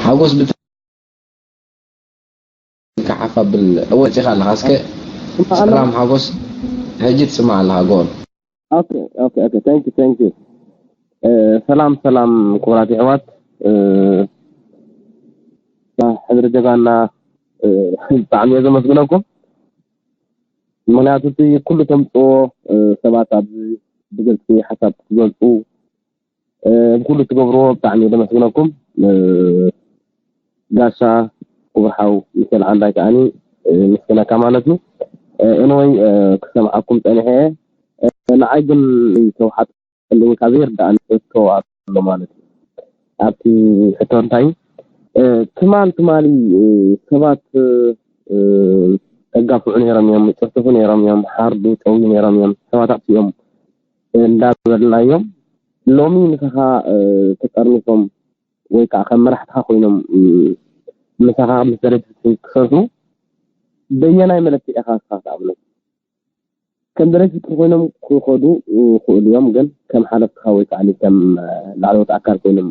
ሓጎስ ብትካሓፍ ኣብል እወ ፂኻ ኣለኻ እስከ። ሰላም ሓጎስ፣ ሕጂ ትስማዕ ኣለኻ ጎል። Okay, okay, okay. Thank you, thank you. ሰላም ሰላም ክቡራት ኣሕዋት፣ ሕድሪ ጀጋና፣ ብጣዕሚ እየ ዘመስግነኩም። ምክንያቱ እቲ ኩሉ ተምፅዎ ሰባት ኣብዚ ብግልፂ ሓሳብ ክትገልፁ፣ ኩሉ ትገብርዎ ብጣዕሚ እየ ዘመስግነኩም። ጋሻ ክቡር ሓው ሚካኤል ዓንዳይ ከዓኒ ምስክነካ ማለት እዩ። ኤንወይ ክሰምዓኩም ፀኒሐ እየ። ንዓይ ግን ተውሓጥልኝ ካብ ዘይርዳእኒ ሕቶ ኣሎ ማለት እዩ። ኣብቲ ሕቶ እንታይ ትማል ትማሊ ሰባት ተጋፍዑ ነይሮም እዮም፣ ጨፍጭፉ ነይሮም እዮም፣ ሓርዱ ጨውዩ ነይሮም እዮም፣ ሰባት ኣጥፊኦም እንዳበልናዮም፣ ሎሚ ምሳኻ ተጠርኒፎም ወይ ከዓ ከም መራሕትኻ ኮይኖም ምሳኻ ምስ ደረጃ ክሰርሑ በየናይ መለክዒ ኢኻ ንስኻ ክትኣብሎም? ከም ደረጃ ኮይኖም ክኸዱ ይኽእሉ እዮም፣ ግን ከም ሓለፍትኻ ወይ ከዓ ከም ላዕለዎት ኣካል ኮይኖም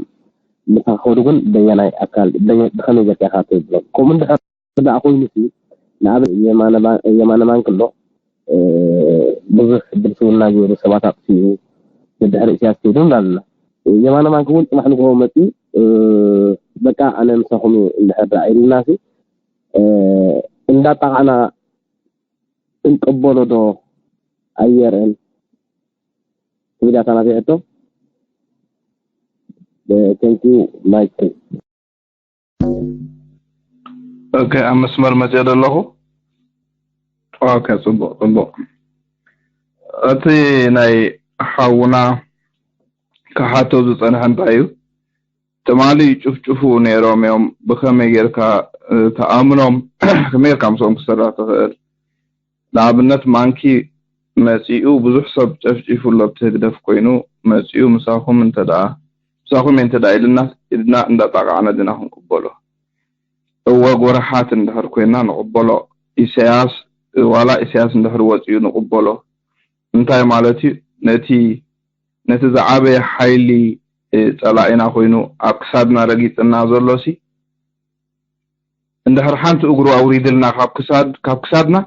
ምሳኻ ክኸዱ ግን በየናይ ኣካል ብኸመይ ጌርካ ኢኻ ትብሎም? ከምኡ እንድሕር ደኣ ኮይኑ ሲ ንኣብነት የማነ ባንክ ኣሎ ብዙሕ ብልሽውና ገይሩ ሰባት ኣጥፊኡ ብድሕሪ እስያስ ከይዱ ንብላ ኣለና። የማነ ባንክ እውን ፅባሕ ንግሆ መፂኡ በቃ ኣነ ምሳኹም እየ እንድሕር ደኣ ኢሉና ሲ እንዳጣቃዕና ክንቅበሎ ዶ ኣየርእን ትብል እያ እታ ናተይ ሕቶ። Thank you. Mic free. ኦኬ ኣብ መስመር መፅኦ ዘለኹ። ኦኬ ፅቡቕ ፅቡቕ። እቲ ናይ ሓውና ክሓቶ ዝፀንሐ እንታይ እዩ? ትማሊ ይጭፍጭፉ ነይሮም እዮም። ብኸመይ ጌርካ ትኣምኖም? ከመይ ጌርካ ምስኦም ክትሰርሕ ትኽእል? ንኣብነት ማንኪ መፂኡ ብዙሕ ሰብ ጨፍጪፉ ኣሎ ብቲ ህግደፍ ኮይኑ መፂኡ ምሳኹም እንተ ደኣ ምሳኹም እየ እንተ ደኣ ኢልና ኢድና እንዳጣቃዕና ዲና ክንቅበሎ? እወ ጎራሓት እንድሕር ኮይና ንቕበሎ። ኢሳያስ ዋላ ኢሳያስ እንድሕር ወፂኡ ንቕበሎ። እንታይ ማለት እዩ? ነቲ ነቲ ዝዓበየ ሓይሊ ፀላኢና ኮይኑ ኣብ ክሳድና ረጊፅና ዘሎ ሲ እንድሕር ሓንቲ እግሩ ኣውሪድልና ካብ ክሳድ ካብ ክሳድና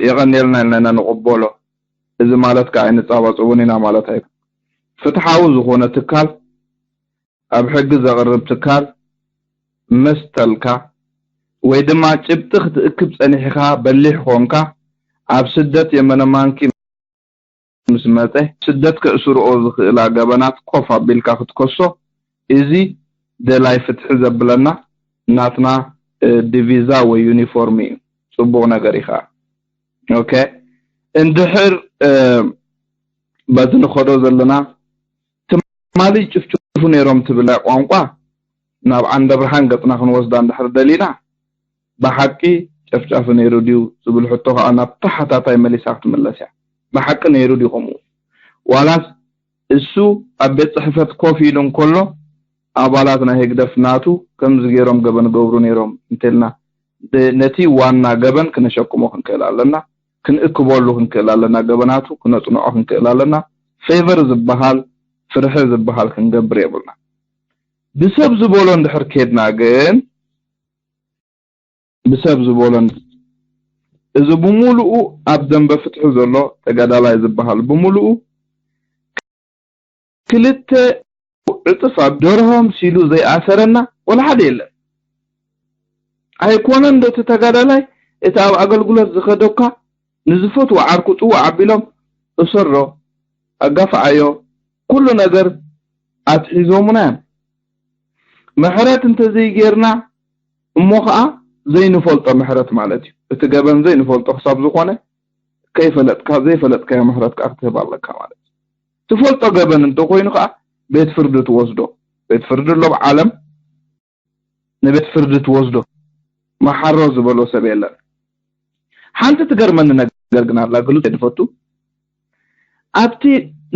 የቐንየልና ኢልና ኢና ንቕበሎ። እዚ ማለት ከዓ ኣይንፃባፀቦን ኢና ማለት ኣይኮን። ፍትሓዊ ዝኾነ ትካል ኣብ ሕጊ ዘቕርብ ትካል መስተልካ ወይ ድማ ጭብጢ ክትእክብ ፀኒሕኻ በሊሕ ኾንካ ኣብ ስደት የመነ ማንኪ ምስ መፀ ስደት ከእስርኦ ዝኽእላ ገበናት ኮፍ ኣቢልካ ክትከሶ እዚ ደላይ ፍትሒ ዘብለና ናትና ዲቪዛ ወይ ዩኒፎርም እዩ። ፅቡቕ ነገር እዩ ከዓ። ኦኬ እንድሕር በዚ ንኸዶ ዘለና ትማሊ ይጭፍጭፉ ነይሮም ትብል ቋንቋ ናብ ዓንደ ብርሃን ገፅና ክንወስዳ እንድሕር ደሊና ብሓቂ ጨፍጫፊ ነይሩ ድዩ ዝብል ሕቶ ከዓ ናብ ተሓታታይ መሊሳ ክትምለስ እያ። ብሓቂ ነይሩ ድዩ ከምኡ? ዋላስ እሱ ኣብ ቤት ፅሕፈት ኮፍ ኢሉ እንከሎ ኣባላት ናይ ህግደፍ ናቱ ከምዚ ገይሮም ገበን ገብሩ ነይሮም እንተልና ነቲ ዋና ገበን ክነሸክሞ ክንክእል ኣለና፣ ክንእክበሉ ክንክእል ኣለና፣ ገበናቱ ክነፅንዖ ክንክእል ኣለና። ፌቨር ዝበሃል ፍርሒ ዝበሃል ክንገብር የብልና። ብሰብ ዝበሎ እንድሕር ኬድና ግን ብሰብ ዝበሎ እዚ ብምሉኡ ኣብ ደንበ ፍትሒ ዘሎ ተጋዳላይ ዝበሃል ብምሉኡ ክልተ ዕፅፍ ኣብ ደርሆ ምሲሉ ዘይኣሰረና ወላ ሓደ የለን። ኣይኮነን ዶ እቲ ተጋዳላይ እቲ ኣብ ኣገልግሎት ዝኸደኳ ንዝፈትዎ ዓርኩ ፅውዕ ኣቢሎም እሰሮ ኣጋፍዓዮ ኩሉ ነገር ኣትሒዞሙና እዮም። ምሕረት እንተዘይጌርና እሞ ኸዓ ዘይንፈልጦ ምሕረት ማለት እዩ። እቲ ገበን ዘይንፈልጦ ክሳብ ዝኾነ ከይፈለጥካ ዘይፈለጥካዮ ምሕረት ከዓ ክትህብ ኣለካ ማለት እዩ። ትፈልጦ ገበን እንተኮይኑ ከዓ ቤት ፍርዲ ትወስዶ። ቤት ፍርዲ ኣሎ ብዓለም ንቤት ፍርዲ ትወስዶ። መሓሮ ዝበሎ ሰብ የለን። ሓንቲ ትገርመኒ ነገር ግን ኣላ ግሉፅ ድፈቱ ኣብቲ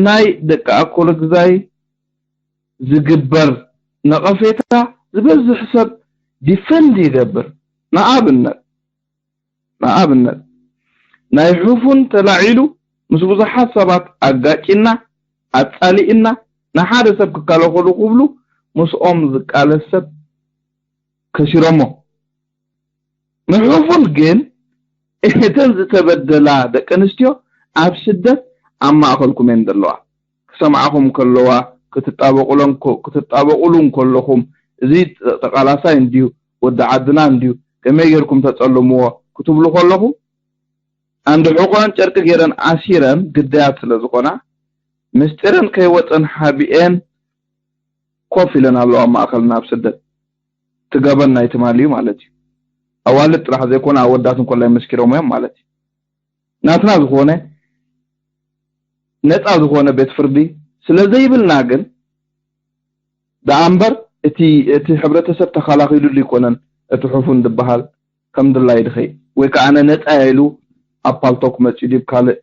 ናይ ደቂ ኣኮሎ ግዛይ ዝግበር ነቐፌታ ዝበዝሕ ሰብ ዲፈንድ ይገብር። ንኣብነት ንኣብነት ናይ ሕፉን ተላዒሉ ምስ ብዙሓት ሰባት ኣጋጭና ኣጻሊእና ንሓደ ሰብ ክከላኸሉ ክብሉ ምስኦም ዝቃለስ ሰብ ከሲሮሞ። ንሕፉን ግን እተን ዝተበደላ ደቂ ኣንስትዮ ኣብ ስደት ኣብ ማእኸልኩም እየን ዘለዋ። ክሰምዓኹም ከለዋ ክትጣበቑለን ኮ- ክትጣበቑሉ እንከለኹም፣ እዚ ተቓላሳይ እንድዩ፣ ወዲ ዓድና እንድዩ፣ ከመይ ጌርኩም ተጸልምዎ ክትብሉ ከለኹም፣ ኣንድ ሕቆን ጨርቂ ጌረን ኣሲረን ግዳያት ስለ ዝኾና፣ ምስጢረን ከይወጸን ሓቢኤን ኮፍ ኢለን ኣለዋ ኣብ ማእኸልና ኣብ ስደት። ትገበን ናይ ትማሊ እዩ ማለት እዩ። ኣዋልድ ጥራሕ ዘይኮነ ኣወዳት እንኮላይ መስኪሮም እዮም ማለት እዩ። ናትና ዝኾነ ነፃ ዝኾነ ቤት ፍርዲ ስለ ዘይብልና ግን ደኣ እምበር እቲ እቲ ሕብረተሰብ ተኸላኺሉሉ ይኮነን እቲ ሕፉን ዝበሃል ከም ድላይ ድኸይ ወይ ከዓ ኣነ ነፃ ኢሉ ኣብ ፓልቶክ መፂኡ ድብ ካልእ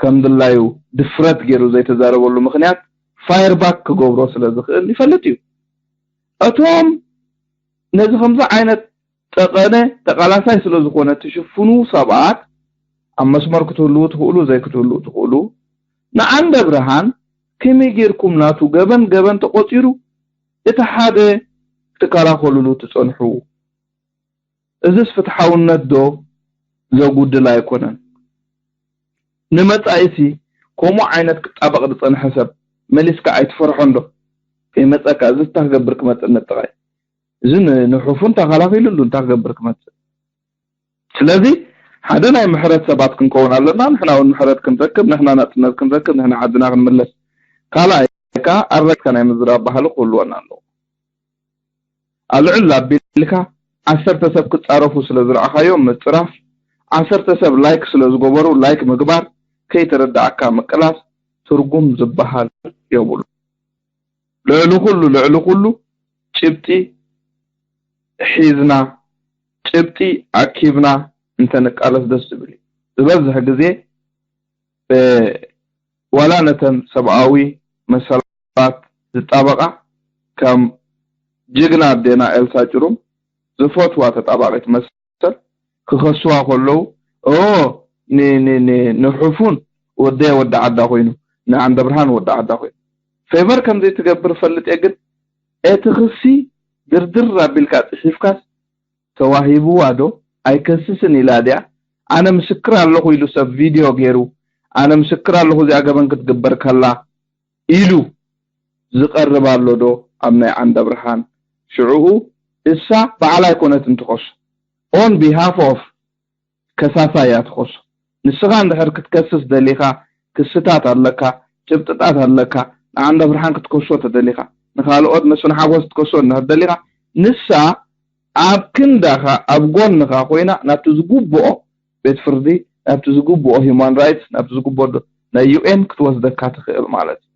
ከም ድላዩ ድፍረት ገይሩ ዘይተዛረበሉ ምኽንያት ፋየርባክ ክገብሮ ስለ ዝኽእል ይፈልጥ እዩ። እቶም ነዚ ከምዚ ዓይነት ጠቐነ ተቓላሳይ ስለ ዝኾነ ትሽፍኑ ሰባት ኣብ መስመር ክትህልዉ ትኽእሉ ዘይክትህልዉ ትኽእሉ ንዓንደ ብርሃን ከመይ ጌርኩም ናቱ ገበን ገበን ተቖጺሩ እቲ ሓደ ክትከላኸሉሉ ትጸንሑ? እዝስ ፍትሓውነት ዶ ዘጉድል ኣይኮነን? ንመጻኢሲ ከምኡ ዓይነት ክጣበቕ ዝጸንሐ ሰብ መሊስካ ኣይትፈርሖን ዶ? ከይመጸካ እዚ እንታይ ክገብር ክመጽእ ነጥቓይ? እዚ ን- ንሕፉን ተኸላኺሉሉ እንታይ ክገብር ክመጽእ? ስለዚ ሓደ ናይ ምሕረት ሰባት ክንከውን ኣለና። ንሕና እውን ምሕረት ክንረክብ፣ ንሕና ናጽነት ክንረክብ፣ ንሕና ዓድና ክንምለስ። ካልኣይ ከዓ ኣረግካ ናይ ምዝራብ ባህሊ ክህልወና ኣለዎ። ኣልዕል ኣቢልካ ዓሰርተ ሰብ ክጻረፉ ስለ ዝረኣኻዮም ምጽራፍ፣ ዓሰርተ ሰብ ላይክ ስለ ዝገበሩ ላይክ ምግባር፣ ከይተረዳኣካ ምቅላስ ትርጉም ዝበሃል የብሉ። ልዕሊ ኩሉ ልዕሊ ኩሉ ጭብጢ ሒዝና ጭብጢ ኣኪብና እንተንቃለስ ደስ ዝብል እዩ። ዝበዝሕ ግዜ እ፣ ዋላ ነተን ሰብኣዊ መሰላት ዝጣበቓ ከም ጅግና ኣዴና ኤልሳ ጭሩም ዝፈትዋ ተጣባቒት መሰል ክኸስዋ ከለዉ ኦ ን- ን- ን- ንሕፉን ወደያ ወዲ ዓዳ ኮይኑ ንዓንደ ብርሃን ወዲ ዓዳ ኮይኑ ፌቨር ከም ዘይትገብር ፈልጥ እየ። ግን እቲ ክሲ ድርድር ኣቢልካ ጽሒፍካስ ተዋሂብዋ ዶ ኣይከስስን ኢላ ድያ? ኣነ ምስክር ኣለኹ ኢሉ ሰብ ቪድዮ ገይሩ ኣነ ምስክር ኣለኹ እዚኣ ገበን ክትግበር ከላ ኢሉ ዝቐርብ ኣሎ ዶ ኣብ ናይ ዓንደ ብርሃን? ሽዕኡ እሳ ባዕላ ኣይኮነትን ትኸሱ on behalf of ከሳሳ እያ ትኸሱ። ንስኻ እንድሕር ክትከስስ ደሊኻ ክስታት ኣለካ፣ ጭብጥታት ኣለካ፣ ንዓንደ ብርሃን ክትከሶ ተደሊኻ፣ ንኻልኦት መስፍን ሓጎስ ክትከሶ እንድሕር ደሊኻ ንሳ ኣብ ክንዳኻ ኣብ ጎንኻ ኮይና ናብቲ ዝግብኦ ቤት ፍርዲ ናብቲ ዝግብኦ ሂማን ራይትስ ናብቲ ዝግብኦ ዶ- ናይ ዩ ኤን ክትወስደካ ትኽእል ማለት እዩ።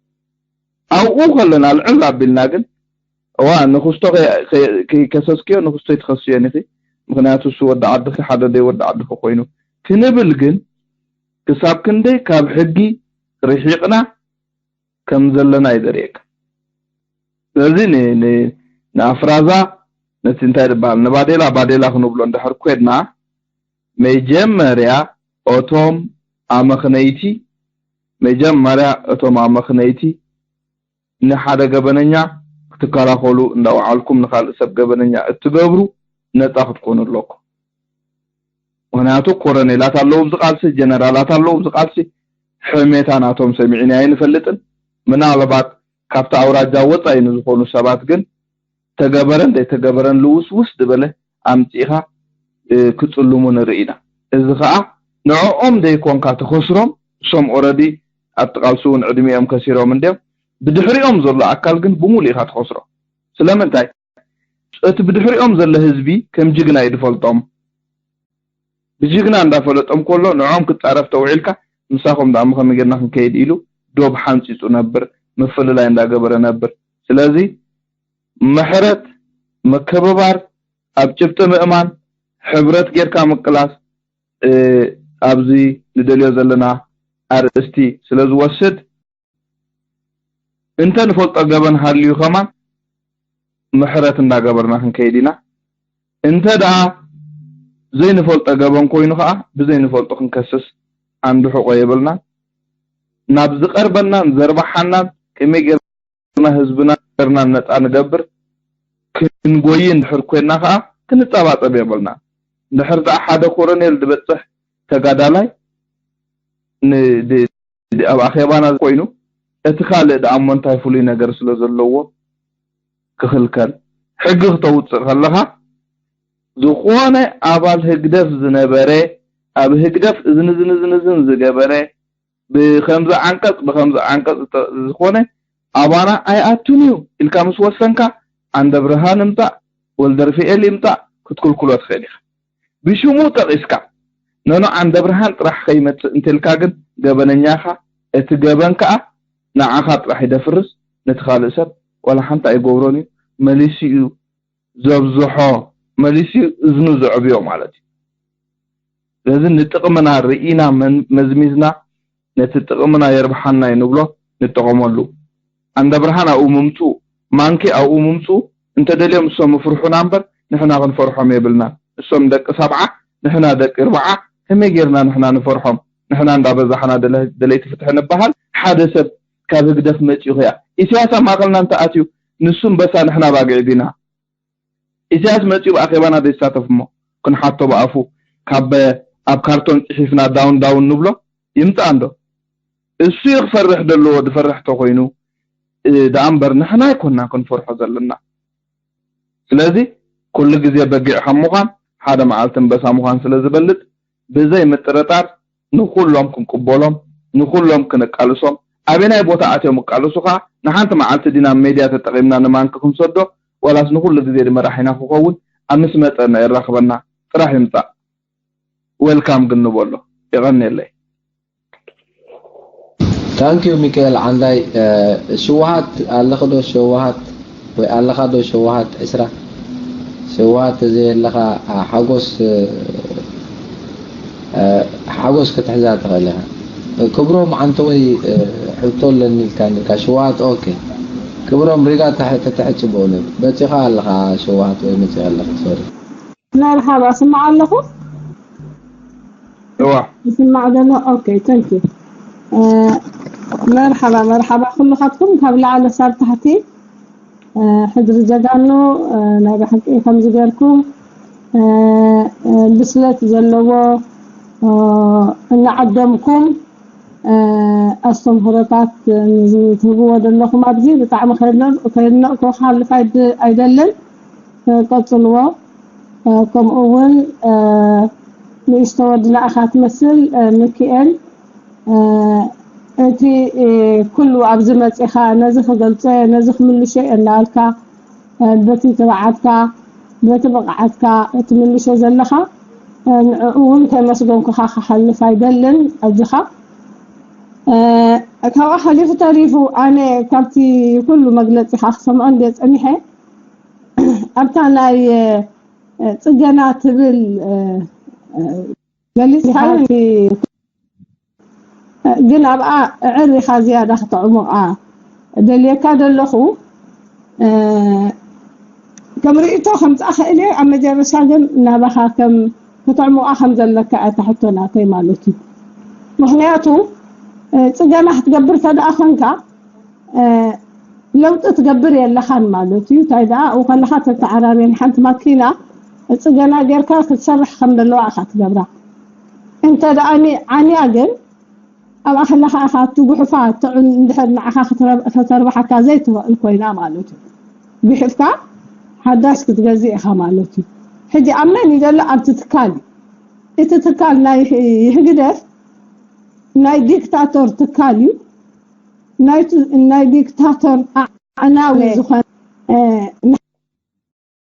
ኣብኡ ከለና ልዕል ኣቢልና ግን እዋ ንክስቶ ከይ- ከይ- ከይከሰስክዮ ንክስቶ ይትኸስዮ ኒኺ ምክንያቱ እሱ ወዲ ዓድኺ ሓደ ደይ ወዲ ዓድኺ ኮይኑ ክንብል ግን ክሳብ ክንደይ ካብ ሕጊ ርሒቕና ከም ዘለና እዩ ዘርእየካ። ስለዚ ን- ን- ንኣፍራዛ ነቲ እንታይ ዝበሃል ንባዴላ ባዴላ ክንብሎ እንድሕር ኮይድና መጀመርያ እቶም ኣመኽነይቲ መጀመርያ እቶም ኣመኽነይቲ ንሓደ ገበነኛ ክትከላኸሉ እንዳወዓልኩም ንካልእ ሰብ ገበነኛ እትገብሩ ነፃ ክትኮኑ ኣለኩም። ምክንያቱ ኮረኔላት ኣለዉ ኣብዚ ቃልሲ፣ ጀነራላት ኣለዉ ኣብዚ ቃልሲ። ሕሜታ ናቶም ሰሚዕና ኣይንፈልጥን። ምናልባት ካብቲ ኣውራጃ ወፃኢ ንዝኾኑ ሰባት ግን ተገበረን ዘይተገበረን ልውስውስ ዝበለ ኣምፂእኻ ክፅልሙ ንርኢ ኢና። እዚ ከዓ ንዕኦም ዘይኮንካ ተኸስሮም እሶም ኦረዲ ኣብቲ ቃልሲ እውን ዕድሚኦም ከሲሮም እንድዮም። ብድሕሪኦም ዘሎ ኣካል ግን ብሙሉ ኢኻ ተኸስሮ። ስለምንታይ? እቲ ብድሕሪኦም ዘሎ ህዝቢ ከም ጅግና እዩ ዝፈልጦም። ብጅግና እንዳፈለጦም ከሎ ንዕኦም ክፃረፍ ተውዒልካ ምሳኹም ደኣ ከመይ ጌርና ክንከይድ ኢሉ ዶብ ሓንፂፁ ነብር፣ ምፍልላይ እንዳገበረ ነብር። ስለዚ ምሕረት፣ ምክብባር፣ ኣብ ጭብጢ ምእማን፣ ሕብረት ጌርካ ምቅላስ ኣብዚ ንደልዮ ዘለና ኣርእስቲ ስለ ዝወስድ እንተ ንፈልጦ ገበን ሃልዩ ከማን ምሕረት እንዳገበርና ክንከይድ ኢና። እንተ ደኣ ዘይንፈልጦ ገበን ኮይኑ ከዓ ብዘይንፈልጦ ክንከስስ ዓንዲ ሕቆ የብልናን። ናብ ዝቐርበናን ዘርባሓናን ከመይ ጌርና ህዝብና ሃገርና ነፃ ንገብር ክንጎይ እንድሕር ኮይና ከዓ ክንፀባፀብ የብልና። እንድሕር ደኣ ሓደ ኮረኔል ዝበፅሕ ተጋዳላይ ን- ድ- ድ- ኣብ ኣኼባና ኮይኑ እቲ ካልእ ደኣ እሞ እንታይ ፍሉይ ነገር ስለ ዘለዎ ክኽልከል? ሕጊ ክተውፅእ ከለኻ ዝኾነ ኣባል ህግደፍ ዝነበረ ኣብ ህግደፍ እዝን እዝን እዝን እዝን ዝገበረ ብኸምዚ ዓንቀፅ ብኸምዚ ዓንቀፅ ዝተ- ዝኾነ ኣባና ኣይኣቱን እዩ ኢልካ ምስ ወሰንካ ዓንደ ብርሃን እምፃእ ወልደርፍኤል ይምፃእ ክትክልክሎ ትኽእል ኢኻ። ብሽሙ ጠቒስካ ነኖ ዓንደ ብርሃን ጥራሕ ከይመፅእ እንተልካ ግን ገበነኛኻ እቲ ገበን ከዓ ንዓኻ ጥራሕ ይደፍርስ ነቲ ካልእ ሰብ ዋላ ሓንቲ ኣይገብሮን እዩ መሊሱ እዩ ዘብዝሖ መሊሱ እዝኑ ዘዕብዮ ማለት እዩ። ስለዚ ንጥቕምና ርኢና መን- መዝሚዝና ነቲ ጥቕምና የርብሓና እዩ ንብሎ ንጠቐመሉ። ዓንደ ብርሃን ኣብኡ ምምፅኡ ማንኪ ኣብኡ ምምፅኡ እንተደልዮም እሶም ይፍርሑና እምበር ንሕና ክንፈርሖም የብልናን። እሶም ደቂ ሰብዓ ንሕና ደቂ እርብዓ ከመይ ጌርና ንሕና ንፈርሖም? ንሕና እንዳበዛሕና ደለ- ደለይቲ ፍትሒ ንበሃል ሓደ ሰብ ካብ ህግደፍ መፂኡ ኸያ ኢሳያስ ኣብ ማእኸልና እንተኣትዩ ንሱ እምበሳ ንሕና ባግዒ ዲና? ኢሳያስ መፂኡ ብኣኼባና ዘይሳተፍ እሞ ክንሓቶ ብኣፉ ካብ ኣብ ካርቶን ፅሒፍና ዳውን ዳውን ንብሎ ይምፃእ እንዶ እሱ እዩ ክፈርሕ ዘለዎ ዝፈርሕ ተኮይኑ ደኣ እምበር ንሕና ኣይኮና ክንፈርሖ ዘለና ስለዚ ኩሉ ግዜ በጊዕ ካብ ምዃን ሓደ መዓልቲ እምበሳ ምዃን ስለ ዝበልፅ ብዘይ ምጥርጣር ንኹሎም ክንቅበሎም ንኹሎም ክንቃልሶም ኣበናይ ቦታ ኣትዮም እቃልሱ ከዓ ንሓንቲ መዓልቲ ዲና ሜድያ ተጠቒምና ንማንኪ ክንሰዶ ዋላስ ንኹሉ ግዜ ድመራሒና ክኸውን ኣብ ምስ መፀና የራኽበና ጥራሕ ይምፃእ welcome ግን ንበሎ የቐንየለይ Thank you ሚካኤል ዓንዳይ ሽውሃት ኣለኽዶ ሽውሃት ወይ ኣለኻዶ ሽውሃት ዕስራ ሽውሃት ተዘየለኻ ሓጎስ ሓጎስ ክትሕዛ ትኽእል ኢኻ ክብሮም ዓንተ ወይ ሕቶ ኣለኒ ኢልካ ነርካ ሽውሃት ኦኬ ክብሮም ሪጋ ተትሕጽቦ ነሩ በጺኻ ኣለኻ ሽውሃት ወይ መጺኻ ኣለኻ ሶሪ መርሓባ ስማዕ ኣለኹ እዋ ይስማዕ ዘሎ okay thank you መርሓባ መርሓባ ኩልኻትኩም ካብ ላዕሊ ሳብ ታሕቲ ሕድሪ ጀጋኑ ናይ ብሓቂ ከምዚ ገርኩም ብስለት ዘለዎ እናዓደምኩም ኣስተምህሮታት ትህብዎ ዘለኹም ኣብዚ ብጣዕሚ ከድነቕ ክሓልፍ ኣይደልን ቀፅልዎ ከምኡ እውን ንእሽቶ ወዲ ንኣኻ ትመስል ምክኤል እቲ ኩሉ ኣብዚ መፂኻ ነዚ ክገልፀ ነዚ ክምልሾ እናበልካ በቲ ትብዓትካ በቲ ብቕዓትካ ትምልሾ ዘለኻ ንዕኡ እውን ከመስገንኩኻ ክሓልፍ ኣይደልን ኣጆኻ ካብኣ ሓሊፉ ተሪፉ ኣነ ካብቲ ኩሉ መግለፂኻ ክሰምዖ እንደ ፀኒሐ ኣብታ ናይ ፅገና ትብል ገሊፅካ ግን ኣብኣ ዕር ኢኻ ዝያዳ ክተዕሙቓ ደልየካ ደለኹ ከም ርእቶ ከምፃእ ኽእል እየ ኣብ መጀረሻ ግን ናባኻ ከም ክተዕሙቓ ከም ዘለካ እያ ታሕቶ ናተይ ማለት እዩ ምክንያቱ ፅገና ክትገብር ተደኣ ኮንካ ለውጢ ትገብር የለኻን ማለት እዩ እንታይ ደኣ ኣብኡ ከለኻ ተተዓራርየን ሓንቲ ማኪና ፅገና ጌርካ ክትሰርሕ ከም ዘለዋ ኢኻ ትገብራ እንተ ደኣ ዓንያ ግን ኣብኣ ከለኻ ኢኻ እቲ ጉሑፋ ትዑን እንድሕር ንዓኻ ከተርብሓካ ዘይትኽእል ኮይና ማለት እዩ ጉሒፍካ ሓዳሽ ክትገዝእ ኢኻ ማለት እዩ ሕጂ ኣብ መን እዩ ዘሎ ኣብቲ ትካል እዩ እቲ ትካል ናይ ህግደፍ ናይ ዲክታቶር ትካል እዩ ናይ ዲክታቶር ኣዕናዊ ዝኾነ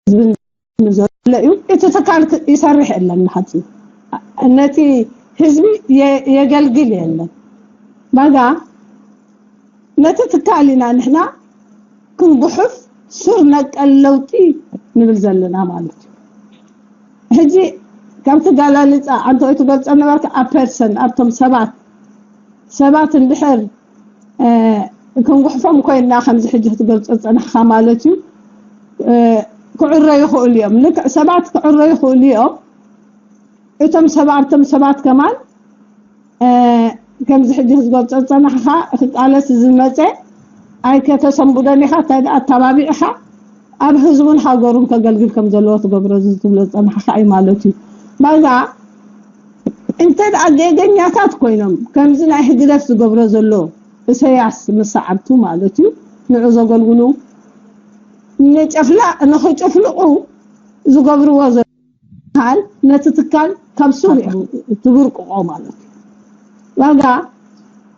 ህዝቢ ዘሎ እዩ እቲ ትካል ይሰርሕ የለን ንሓፂ ነቲ ህዝቢ የገልግል የለን ባጋ ነቲ ትካል ኢና ንሕና ክንጉሑፍ ሱር ነቀል ለውጢ ንብል ዘለና ማለት እዩ ሕጂ ካብቲ ጋላልፃ ኣንተ ወይ ትገልፀ ነበርካ ኣብ ፐርሰን ኣብቶም ሰባት ሰባት እንድሕር ክንጉሕፎም ኮይና ከምዚ ሕጂ ክትገልፆ ዝፀናሕካ ማለት እዩ ክዕረ ይኽእሉ እዮም ልክዕ ሰባት ክዕረ ይኽእሉ እዮም እቶም ሰብ ኣብቶም ሰባት ከማን ከምዚ ሕጂ ክትገልፆ ዝፀናሕካ ክቃለስ ዝመፀ ኣይከተሰንብዶን ኢኻ፣ እንታይ ደኣ ኣተባቢዕኻ ኣብ ህዝቡን ሃገሩን ከገልግል ከም ዘለዎ ትገብሮ እዚ ትብሎ ዝጸናሕካ እዩ ማለት እዩ። ባዛ እንተ ደኣ ጌገኛታት ኮይኖም ከምዚ ናይ ህግደፍ ዝገብሮ ዘሎ እሰያስ ምስ ሰዓብቱ ማለት እዩ ንዑ ዘገልግሉ ንጨፍላ ንኽጭፍልቑ ዝገብርዎ ዘሎ ትካል ነቲ ትካል ካብ ሱር ትብርቅቆ ማለት እዩ። ዋጋ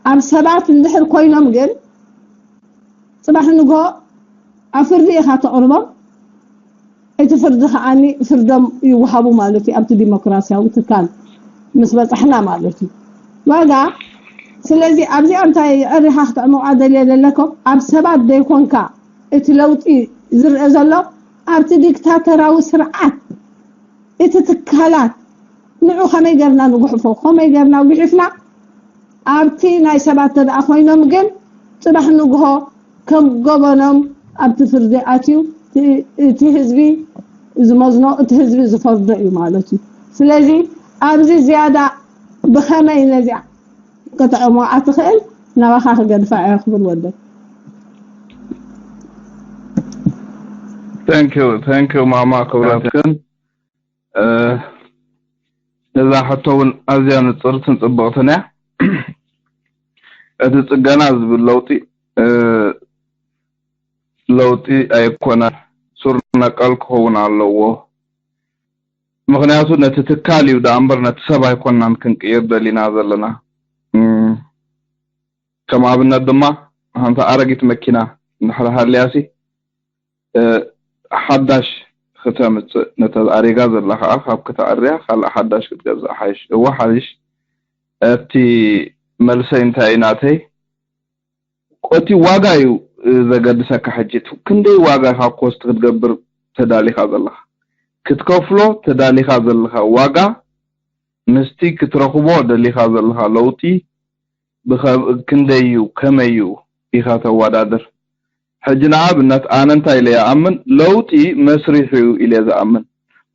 ኣብ ሰባት እንድሕር ኮይኖም ግን ጽባሕ ንጎ ኣብ ፍርዲ ኢኻ ተቕርቦም። እቲ ፍርዲ ከዓኒ ፍርዶም ይወሃቡ ማለት እዩ ኣብቲ ዲሞክራሲያዊ ትካል ምስ በጻሕና ማለት እዩ። ዋጋ ስለዚ ኣብዚኣ እንታይ ዕሪኻ ክተዕምቋ ደልየ ዘለኮ ኣብ ሰባት ዘይኮንካ እቲ ለውጢ ዝርአ ዘሎ ኣብቲ ዲክታተራዊ ስርዓት እቲ ትካላት ንዑ ከመይ ገርና ንጉሕፎ ከመይ ገርና ጉሒፍና ኣብቲ ናይ ሰባት ተደኣ ኮይኖም ግን ጽባሕ ንግሆ ከም ገበኖም ኣብቲ ፍርዲ ኣትዩ እቲ ህዝቢ ዝመዝኖ እቲ ህዝቢ ዝፈርዶ እዩ ማለት እዩ። ስለዚ ኣብዚ ዝያዳ ብኸመይ ነዚኣ ከተዕሞ ኣትኽእል ናባኻ ክገድፋ እየ ክብል ወደ Thank you, thank you ማማ ክብረትክን። እዛ ሕቶ እውን ኣዝያ ንጽርትን ጽብቕትን እያ። እቲ ጽገና ዝብል ለውጢ ለውጢ ኣይኮነን፣ ሱር ነቀል ክኸውን ኣለዎ። ምኽንያቱ ነቲ ትካል እዩ ደኣ እምበር ነቲ ሰብ ኣይኮናን ክንቅይር ደሊና ዘለና። ከም ኣብነት ድማ ሓንቲ ኣረጊት መኪና እንድሕር ሃልያሲ ሓዳሽ ክተምፅእ ነታ ኣሪጋ ዘላ ከዓ ካብ ክተኣርያ ካልእ ሓዳሽ ክትገዝእ ሓይሽ። እዋ ሓይሽ። እቲ መልሰይ እንታይ እዩ ናተይ? እቲ ዋጋ እዩ ዘገድሰካ። ሕጂ ክንደይ ዋጋ ካብ ኮስት ክትገብር ተዳሊኻ ዘለኻ ክትከፍሎ ተዳሊኻ ዘለኻ ዋጋ ምስቲ ክትረኽቦ ደሊኻ ዘለኻ ለውጢ ክንደይ እዩ ከመይ እዩ ኢኻ ተወዳድር። ሕጂ ንኣብነት ኣነ እንታይ ኢለ ይኣምን ለውጢ መስሪሑ እዩ ኢለ ዝኣምን።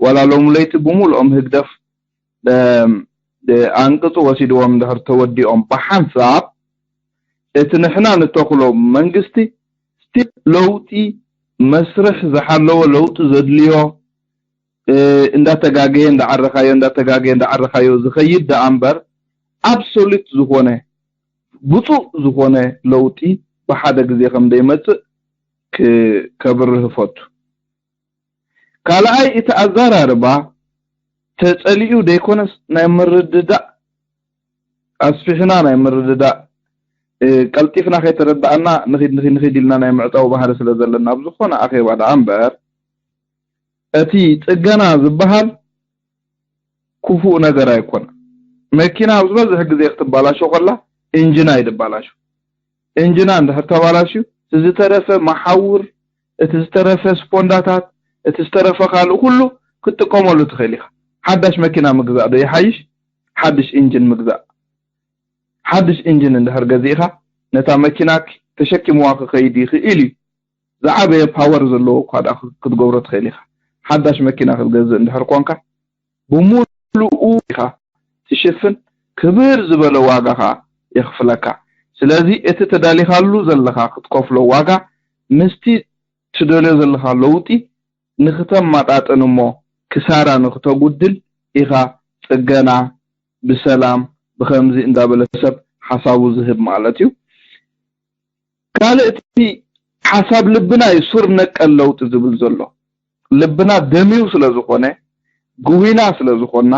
ዋላ ሎም ለይቲ ብምሉኦም ህግደፍ ኣንቅጹ ወሲድዎም እንድሕር ተወዲኦም ብሓንሳብ እቲ ንሕና ንተኽሎ መንግስቲ ስቲል ለውጢ መስርሕ ዝሓለዎ ለውጢ ዘድልዮ እንዳተጋገየ እንዳዓረኻዮ እንዳተጋገየ እንዳዓረኻዮ ዝኸይድ ደኣ እምበር ኣብሶሉት ዝኾነ ብፁእ ዝኾነ ለውጢ ብሓደ ግዜ ከም ዘይመፅእ ከብርህ እፈቱ። ካልኣይ እቲ ኣዘራርባ ተፀሊኡ ዘይኮነስ ናይ ምርድዳእ ኣስፊሕና ናይ ምርድዳእ ቀልጢፍና ከይተረዳእና ንኺድ ንኺድ ንኺድ ኢልና ናይ ምዕፃው ባህሪ ስለ ዘለና ኣብ ዝኾነ ኣኼባ ደኣ እምበር እቲ ፅገና ዝበሃል ክፉእ ነገር ኣይኮነን። መኪና ኣብ ዝበዝሕ ግዜ ክትባላሾ ከላ እንጅና እዩ ድባላሾ። እንጅና እንድሕር ተባላሽዩ እቲ ዝተረፈ መሓውር፣ እቲ ዝተረፈ ስፖንዳታት፣ እቲ ዝተረፈ ካልእ ኩሉ ክትጥቀመሉ ትኽእል ኢኻ። ሓዳሽ መኪና ምግዛእ ዶ ይሓይሽ ሓድሽ ኢንጅን ምግዛእ? ሓድሽ ኢንጅን እንድሕር ገዚእኻ ነታ መኪና ተሸኪምዋ ክኸይድ ይኽእል እዩ። ዝዓበየ ፓወር ዘለዎ እኳ ክትገብሮ ትኽእል ኢኻ። ሓዳሽ መኪና ክትገዝእ እንድሕር ኮንካ ብሙሉኡ ኢኻ ትሽፍን ክብር ዝበለ ዋጋ ኸዓ የኽፍለካ። ስለዚ እቲ ተዳሊኻሉ ዘለኻ ክትከፍሎ ዋጋ ምስቲ ትደልዮ ዘለኻ ለውጢ ንክተመጣጥን እሞ ክሳራ ንክተጉድል ኢኻ ጽገና ብሰላም ብኸምዚ እንዳበለ ሰብ ሓሳቡ ዝህብ ማለት እዩ። ካልእ እቲ ሓሳብ ልብና እዩ ሱር ነቀል ለውጢ ዝብል ዘሎ። ልብና ደምዩ ስለ ዝኾነ፣ ግዊና ስለ ዝኾና፣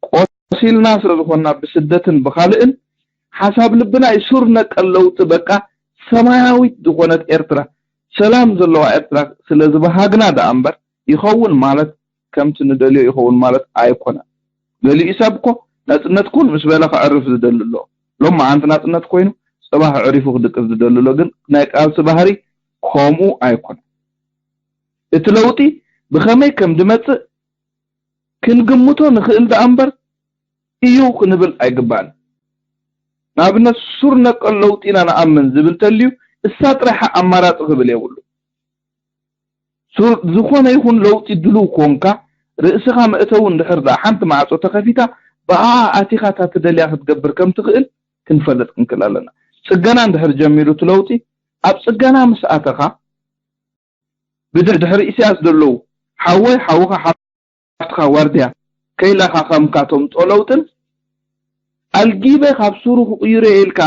ቆሲልና ስለ ዝኾና ብስደትን ብኻልእን ሓሳብ ልብና እዩ ሱር ነቀል ለውጢ በቃ ሰማያዊት ዝኾነት ኤርትራ፣ ሰላም ዘለዋ ኤርትራ ስለ ዝበሃግና ደኣ እምበር ይኸውን ማለት ከምቲ ንደልዮ ይኸውን ማለት ኣይኮነን። ገሊኡ ሰብ እኮ ናጽነት ኩን ምስ በለ ከዕርፍ ዝደሊ ኣሎ። ሎም መዓንቲ ናጽነት ኮይኑ ጽባሕ ዕሪፉ ክድቅስ ዝደሊ ኣሎ። ግን ናይ ቃልሲ ባህሪ ከምኡ ኣይኮነን። እቲ ለውጢ ብኸመይ ከም ድመጽእ ክንግምቶ ንኽእል ደኣ እምበር እዩ ክንብል ኣይግባእን። ንኣብነት ሱር ነቀል ለውጢ ኢና ንኣምን ዝብል ተልዩ እሳ ጥራሕ ኣማራጺ ክብል የብሉ። ሱር ዝኾነ ይኹን ለውጢ ድሉው ኮንካ ርእስኻ መእተዊ እንድሕር ደኣ ሓንቲ ማዕጾ ተኸፊታ ብኣ ኣቲኻ እታ ትደልያ ክትገብር ከም ትኽእል ክንፈልጥ ክንክእል ኣለና። ጽገና እንድሕር ጀሚሩ እቲ ለውጢ ኣብ ጽገና ምስ ኣተኻ ብድሕሪ ኢሳያስ ዘለዉ ሓወይ ሓውኻ ሓፍትኻ ዋርድያ ከይላኻ ከምካ ተምጾ ለውጥን ኣልጊበ ካብ ሱሩ ክቕይሮ ኢልካ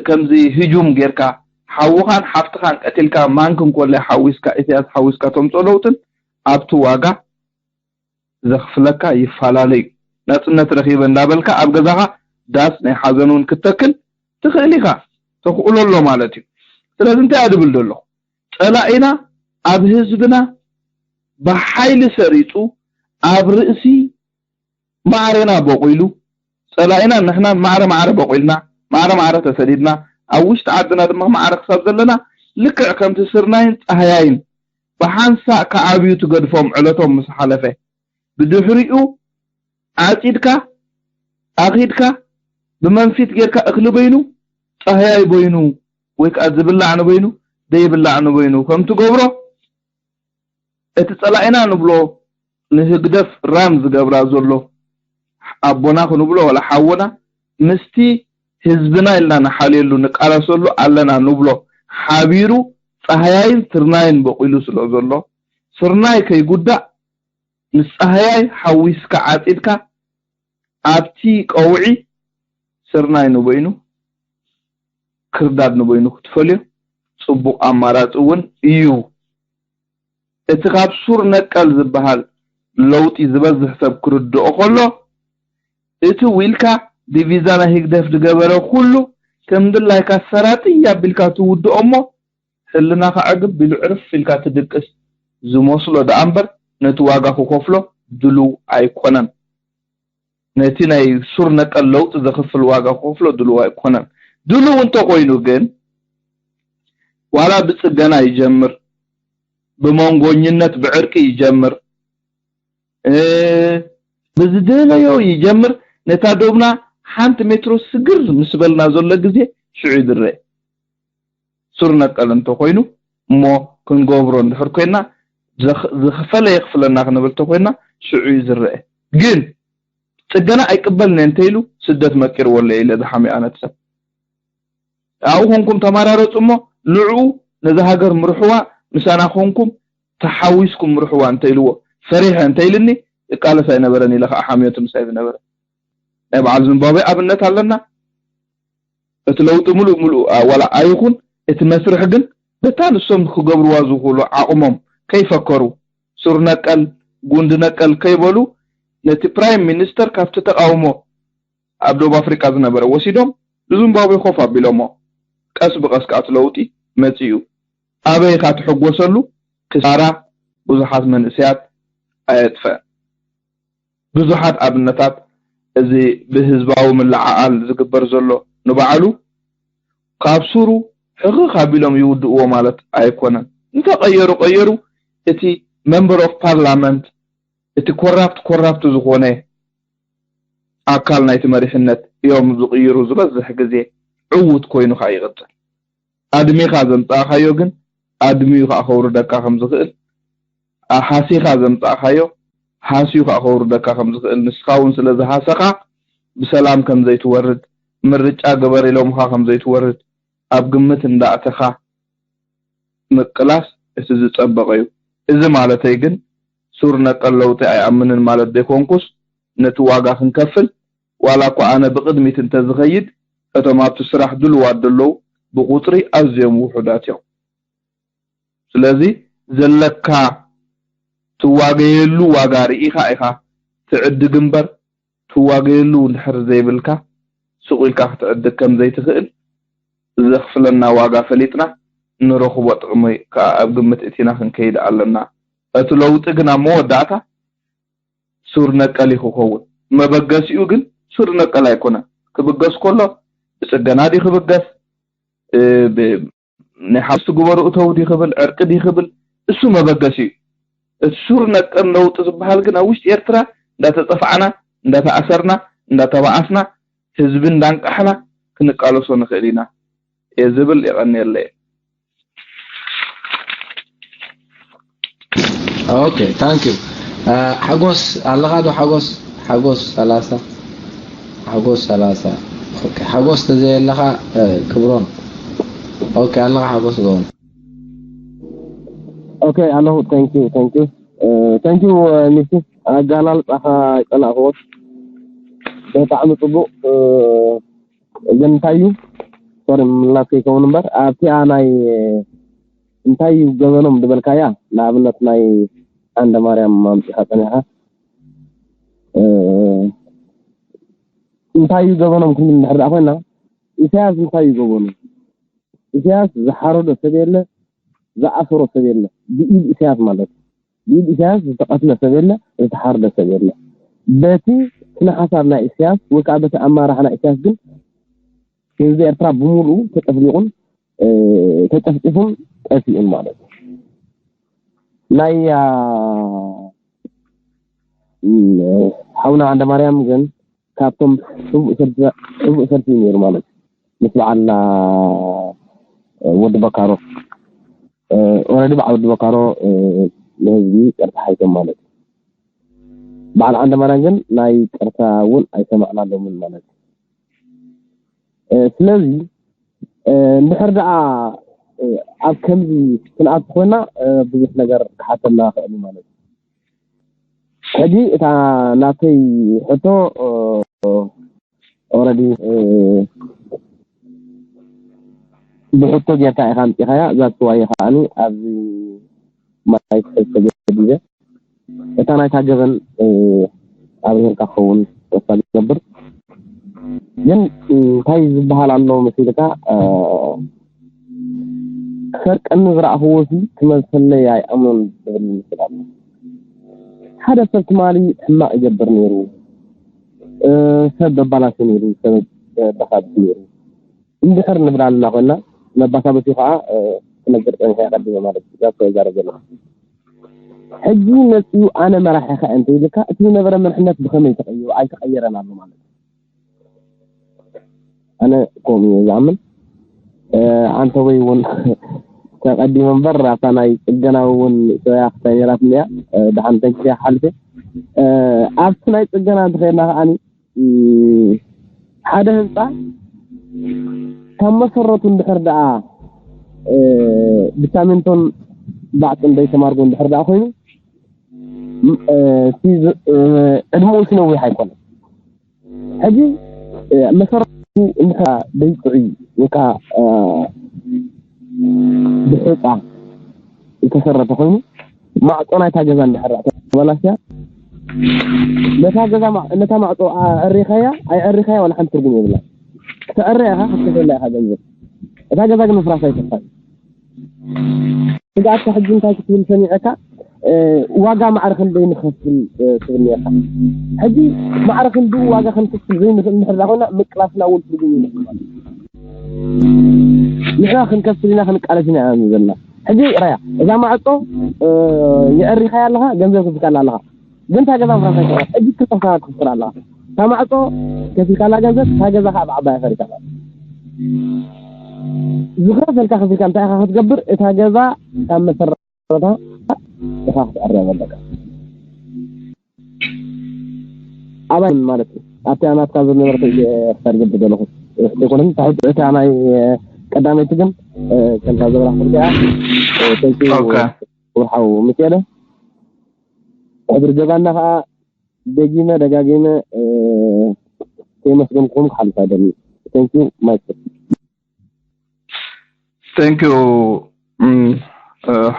ከምዚ ህጁም ጌርካ ሓውኻን ሓፍትኻን ቀቲልካ ማንክ እንኮላይ ሓዊስካ ኢሳያስ ሓዊስካ ተምጾ ለውጥን ኣብቲ ዋጋ ዘኽፍለካ ይፈላለዩ። ናጽነት ረኺበ እንዳበልካ ኣብ ገዛኻ ዳስ ናይ ሓዘን እውን ክትተክል ትኽእል ኢኻ፣ ተኽእሎ ኣሎ ማለት እዩ። ስለዚ እንታይ እያ ድብል ዘለኹ? ጸላኢና ኣብ ህዝብና ብሓይሊ ሰሪጹ ኣብ ርእሲ ማዕረና በቑሉ፣ ጸላኢና ንሕና ማዕረ ማዕረ በቑልና፣ ማዕረ ማዕረ ተሰዲድና፣ ኣብ ውሽጢ ዓድና ድማ ማዕረ ክሳብ ዘለና ልክዕ ከምቲ ስርናይን ጻህያይን ብሓንሳእ ክዓብዩ ትገድፎም ዕለቶም ምስ ሓለፈ ብድሕሪኡ ዓጺድካ ኣኺድካ ብመንፊት ጌርካ እኽሊ በይኑ ጻህያይ በይኑ ወይ ከዓ ዝብላዕ ንበይኑ ዘይብላዕ ንበይኑ ከም ትገብሮ እቲ ጸላኢና ንብሎ ንህግደፍ ራን ዝገብራ ዘሎ ኣቦና ክንብሎ ወላ ሓወና ምስቲ ህዝብና ኢልና ንሓልየሉ ንቃለሰሉ ኣለና ንብሎ ሓቢሩ ጻህያይን ስርናይን በቂሉ ስለ ዘሎ ስርናይ ከይጉዳእ ምስ ጻህያይ ሓዊስካ ዓጺድካ ኣብቲ ቀውዒ ስርናይ ንበይኑ ክርዳድ ንበይኑ ክትፈልዮ ጽቡቕ ኣማራጺ እውን እዩ። እቲ ካብ ሱር ነቀል ዝበሃል ለውጢ ዝበዝሕ ሰብ ክርድኦ ከሎ እቲ ዊልካ ዲቪዛ ናይ ህግደፍ ዝገበረ ኩሉ ከም ድላይካ ሰራጥይ ኣቢልካ ትውድኦ እሞ ህልናኻ ዕግብ ኢሉ ዕርፍ ኢልካ ትድቅስ ዝመስሎ ደኣ እምበር ነቲ ዋጋ ክኸፍሎ ድሉው ኣይኮነን። ነቲ ናይ ሱር ነቀል ለውጢ ዘኽፍል ዋጋ ክኸፍሎ ድሉው ኣይኮነን። ድሉው እንተኾይኑ ግን ዋላ ብጽገና ይጀምር፣ ብመንጎኝነት ብዕርቂ ይጀምር፣ ብዝደለዮ ይጀምር። ነታ ዶብና ሓንቲ ሜትሮ ስግር ምስ በልና ዘሎ ግዜ ሽዑ ይድረ። ሱር ነቀል እንተኾይኑ እሞ ክንገብሮ እንድሕር ኮይና ዝኸፈለ የኽፍለና ክንብል እንተኮይና ሽዑ እዩ ዝረአ። ግን ጽገና ኣይቅበልን እየ እንተኢሉ ስደት መቂርዎ ኣሎ ኢለ ዝሓምያ ነቲ ሰብ። ኣብኡ ኮንኩም ተመራረጹ እሞ ንዕኡ ነዛ ሃገር ምርሕዋ ምሳና ኮንኩም ተሓዊስኩም ምርሕዋ እንተኢልዎ ፈሪሐ እንተኢልኒ እቃለስ ኣይነበረን ኢለ ከዓ ሓምዮ ትምሳይ ዝነበረ። ናይ በዓል ዝምባብዌ ኣብነት ኣለና። እቲ ለውጢ ምሉእ ምሉእ ዋላ ኣይኹን እቲ መስርሕ ግን በታ ንሶም ክገብርዋ ዝኽእሉ ዓቕሞም ከይፈከሩ ሱር ነቀል ጉንዲ ነቀል ከይበሉ ነቲ ፕራይም ሚኒስተር ካብቲ ተቃውሞ ኣብ ደቡብ ኣፍሪቃ ዝነበረ ወሲዶም ንዚምባብዌ ኮፍ ኣቢሎሞ ቀስ ብቀስ ከኣ እቲ ለውጢ መጺኡ ኣበይ ኢኻ ትሕጎሰሉ ክሳራ ብዙሓት መንእሰያት ኣየጥፈአን። ብዙሓት ኣብነታት እዚ ብህዝባዊ ምልዕዓል ዝግበር ዘሎ ንባዕሉ ካብ ሱሩ ሕኽኽ ኣቢሎም ይውድእዎ ማለት ኣይኮነን። እንተቐየሩ ቀየሩ እቲ member of parliament እቲ ኮራፕት ኮራፕት ዝኾነ ኣካል ናይቲ መሪሕነት እዮም ዝቕይሩ ዝበዝሕ ግዜ ዕዉት ኮይኑ ከዓ ይቕፅል። ኣድሚኻ ዘምፃእኻዮ ግን ኣድሚዩ ከዓ ከውርደካ ከም ዝኽእል፣ ሃሲኻ ዘምፃእኻዮ ሃስዩ ከዓ ከውርደካ ከም ዝኽእል፣ ንስኻ እውን ስለ ዝሃሰኻ ብሰላም ከም ዘይትወርድ፣ ምርጫ ግበር ኢሎምኻ ከም ዘይትወርድ ኣብ ግምት እንዳእተኻ ምቅላስ እቲ ዝፀበቐ እዩ። እዚ ማለተይ ግን ሱር ነቀል ለውጢ ኣይኣምንን ማለት ዘይኮንኩስ ነቲ ዋጋ ክንከፍል ዋላ እኳ ኣነ ብቕድሚት እንተዝኸይድ እቶም ኣብቲ ስራሕ ድሉዋት ዘለዉ ብቁፅሪ ኣዝዮም ውሑዳት እዮም። ስለዚ ዘለካ ትዋገየሉ ዋጋ ርኢኻ ኢኻ ትዕድግ እምበር ትዋገየሉ እንድሕር ዘይብልካ ሱቕ ኢልካ ክትዕድግ ከም ዘይትኽእል ዘኽፍለና ዋጋ ፈሊጥና ንረኽቦ ጥቕሚ ከኣ ኣብ ግምት እቲና ክንከይድ ኣለና። እቲ ለውጢ ግን ኣብ መወዳእታ ሱር ነቀል እዩ ክኸውን። መበገሲኡ ግን ሱር ነቀል ኣይኮነን። ክብገስ ከሎ ብጽገና ድዩ ክብገስ፣ ብ ናይ ሓብስ ግበሩ እተው ድዩ ክብል፣ ዕርቂ ድዩ ክብል፣ እሱ መበገሲ እዩ። እቲ ሱር ነቀል ለውጢ ዝበሃል ግን ኣብ ውሽጢ ኤርትራ እንዳተጸፋዕና፣ እንዳተኣሰርና፣ እንዳተባኣስና፣ ህዝቢ እንዳንቃሕና ክንቃለሶ ንኽእል ኢና እየ ዝብል። የቐንየለይ። ኦኬ፣ ታንክ ዩ። ሓጎስ ኣለኻ ዶ? ሓጎስ ሓጎስ ሰላሳ ሓጎስ ሰላሳ ኦኬ። ሓጎስ ተዘየለኻ ክብሮም ኦኬ ኣለኻ ሓጎስ ጎበን። ኦኬ ኣለኹ። Thank you, thank you, thank you ሚኪ። ኣገላልጻኻ ኣይጸላእክዎ፣ ብጣዕሚ ጽቡቕ። ግን እንታይ እዩ፣ ሶሪ፣ ምላስ ከይከውን እምበር ኣብቲኣ ናይ እንታይ እዩ ገበኖም ዝበልካያ፣ ንኣብነት ናይ ዓንደ ማርያም ኣምጺኻ ጸኒሕካ፣ እንታይ እዩ ገበኖም ክንብል እንድሕር ደኣ ኮይና፣ ኢሳያስ እንታይ እዩ ገበኑ? ኢሳያስ ዝሓረዶ ሰብ የለ፣ ዝኣሰሮ ሰብ የለ። ብኢድ ኢሳያስ ማለት እዩ። ብኢድ ኢሳያስ ዝተቐትለ ሰብ የለ፣ ዝተሓረደ ሰብ የለ። በቲ ስነ ሓሳብ ናይ ኢሳያስ ወይ ከዓ በቲ ኣማራሓ ናይ ኢሳያስ ግን ህዝቢ ኤርትራ ብምሉኡ ተጨፍሊቑን ተጨፍጢፉን ጠፊኡን ማለት እዩ። ናይ ሓውና ዓንደ ማርያም ግን ካብቶም ሕቡእ ሰልፊ እዩ ነይሩ ማለት እዩ። ምስ በዓል ወዲ በካሮ ኦረዲ በዓል ወዲ በካሮ ንህዝቢ ቅርታ ሓይቶም ማለት እዩ። በዓል ዓንደ ማርያም ግን ናይ ቅርታ እውን ኣይሰማዕናሎምን ማለት እዩ። ስለዚ እንድሕር ደኣ ኣብ ከምዚ ክንኣቱ ኮይና ብዙሕ ነገር ክሓተና ክእል እዩ ማለት እዩ። ሕጂ እታ ናተይ ሕቶ ኦረዲ ብሕቶ ጌርካ ኢኻ ኣምፂኻያ። ዛትዋየ ከዓኒ ኣብዚ ማይ ክሕዝ ተገዲደ። እታ ናይታ ገበን ኣብርሂርካ ክኸውን ተስፋ ዝገብር። ግን እንታይ ዝበሃል ኣሎ መሲልካ፣ ክሰርቀኒ ዝረእኽዎ ሲ ክመልሰለይ ኣይኣምኖን ዝብል ምስል ኣሎ። ሓደ ሰብ ትማሊ ሕማቕ ይገብር ነይሩ፣ ሰብ በባላሲ ነይሩ፣ ሰብ በኻብቲ ነይሩ። እንድሕር ንብላ ኣለና ኮይና መባሳበሲ ከዓ ክነግር ፀኒሐ ቀዲመ ማለት እዩ። ዛት ይዛረብ ዘለኹ ሕጂ መፅኡ ኣነ መራሒ ከ እንተ ኢልካ እቲ ዝነበረ መርሕነት ብኸመይ ተቐይሩ ኣይተቐየረን ኣሎ ማለት እዩ። ኣነ ከምኡ እየ ዝኣምን። ዓንተወይ እውን ተቐዲመ እምበር ኣብታ ናይ ፅገናዊ እውን ሰበያ ክታይ ነይራት እያ። ድሓን ተንኪያ ሓልፈ ኣብቲ ናይ ፅገና እንተኸድና ከዓኒ ሓደ ህንፃ ካብ መሰረቱ እንድሕር ደኣ ብሳሚንቶን ባዕፅን ደይተማርጎ እንድሕር ደኣ ኮይኑ ዕድመኡ ሲነዊሕ ኣይኮነን። ሕጂ መሰረቱ እንድሕር ደይፅዑይ ወይ ከዓ ብሑፃ ዝተሰረተ ኮይኑ ማዕፆ ናይታ ገዛ እንድሕር ተበላሽያ ነታ ገዛ ነታ ማዕፆ ኣዕሪኻያ ኣይዕሪኻያ ዋላ ሓንቲ ትርጉም የብላ። ክትዕረ ኢኻ ክትከፍላ ኢኻ ገንዘብ። እታ ገዛ ግን ምፍራሳ ይከፋል። ስጋኣትካ ሕጂ እንታይ ክትብል ሰሚዐካ ዋጋ ማዕረ ክንደይ ንኸፍል ትብል ነርካ። ሕጂ ማዕረ ክንድኡ ዋጋ ክንከፍል ዘይንኽእል እንድሕር ኮይና ምቅላስና እውን ትርጉም ይነክል ማለት እዩ። ንሕና ክንከፍል ኢና ክንቃለስ ኢና ዘለና። ሕጂ ራያ እዛ ማዕፆ የዕሪኻያ ኣለኻ፣ ገንዘብ ከፊልካላ ኣለኻ። ግን እታ ገዛ ምፍራሳ ይከፋል። ሕጂ ክልተ ክሳራ ትኽስር ኣለኻ። እታ ማዕፆ ከፊልካላ ገንዘብ፣ እታ ገዛ ከዓ ብዓባያ ፈሪሳላ። ዝኸፈልካ ከፊልካ እንታይ ኢኻ ክትገብር? እታ ገዛ ካብ መሰረታ ኢኻ ክትዕረብ ኣለካ። ኣባይ ማለት እዩ። ኣብቲ ኣናትካ ዝነበረ ክሳር ገብር ዘለኹ ኣይኮነን። እታ ናይ ቀዳመይቲ ግን ከምታ ዘበላ ክልቲኣ ተንኪ ኦኬ። ወርሓው ምክኤለ ሕድሪ ገዛና ከዓ ደጊመ ደጋጊመ ከየመስገንኩም ክሓልፍ ኣይደልን። Thank you ማይክ። Thank you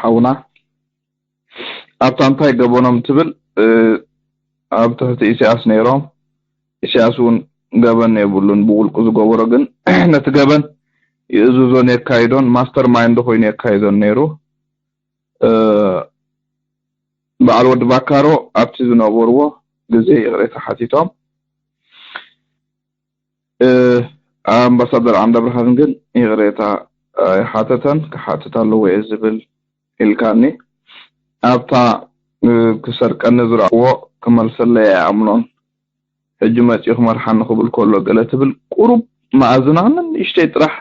ሓውና። ኣብታ እንታይ ገበኖም ትብል ኣብ ትሕቲ ኢሳያስ ነይሮም። ኢሳያስ እውን ገበን የብሉን ብውልቁ ዝገበሮ፣ ግን ነቲ ገበን ይእዝዞን የካይዶን ማስተር ማይንድ ኮይኑ የካይዶን ነይሩ። በዓል ወዲ ባካሮ ኣብቲ ዝነበርዎ ግዜ ይቕሬታ ሓቲቶም። ኣምባሳደር ዓንደብርሃን ግን ይቕሬታ ኣይሓተተን። ክሓትት ኣለዎ እየ ዝብል ኢልካኒ። ኣብታ ክሰርቀኒ ዝረእዎ ክመልሰለይ ኣይኣምኖን። ሕጂ መፂኡ ክመርሓኒ ክብል ከሎ ገለ ትብል ቁሩብ መኣዝና ንእሽተይ ጥራሕ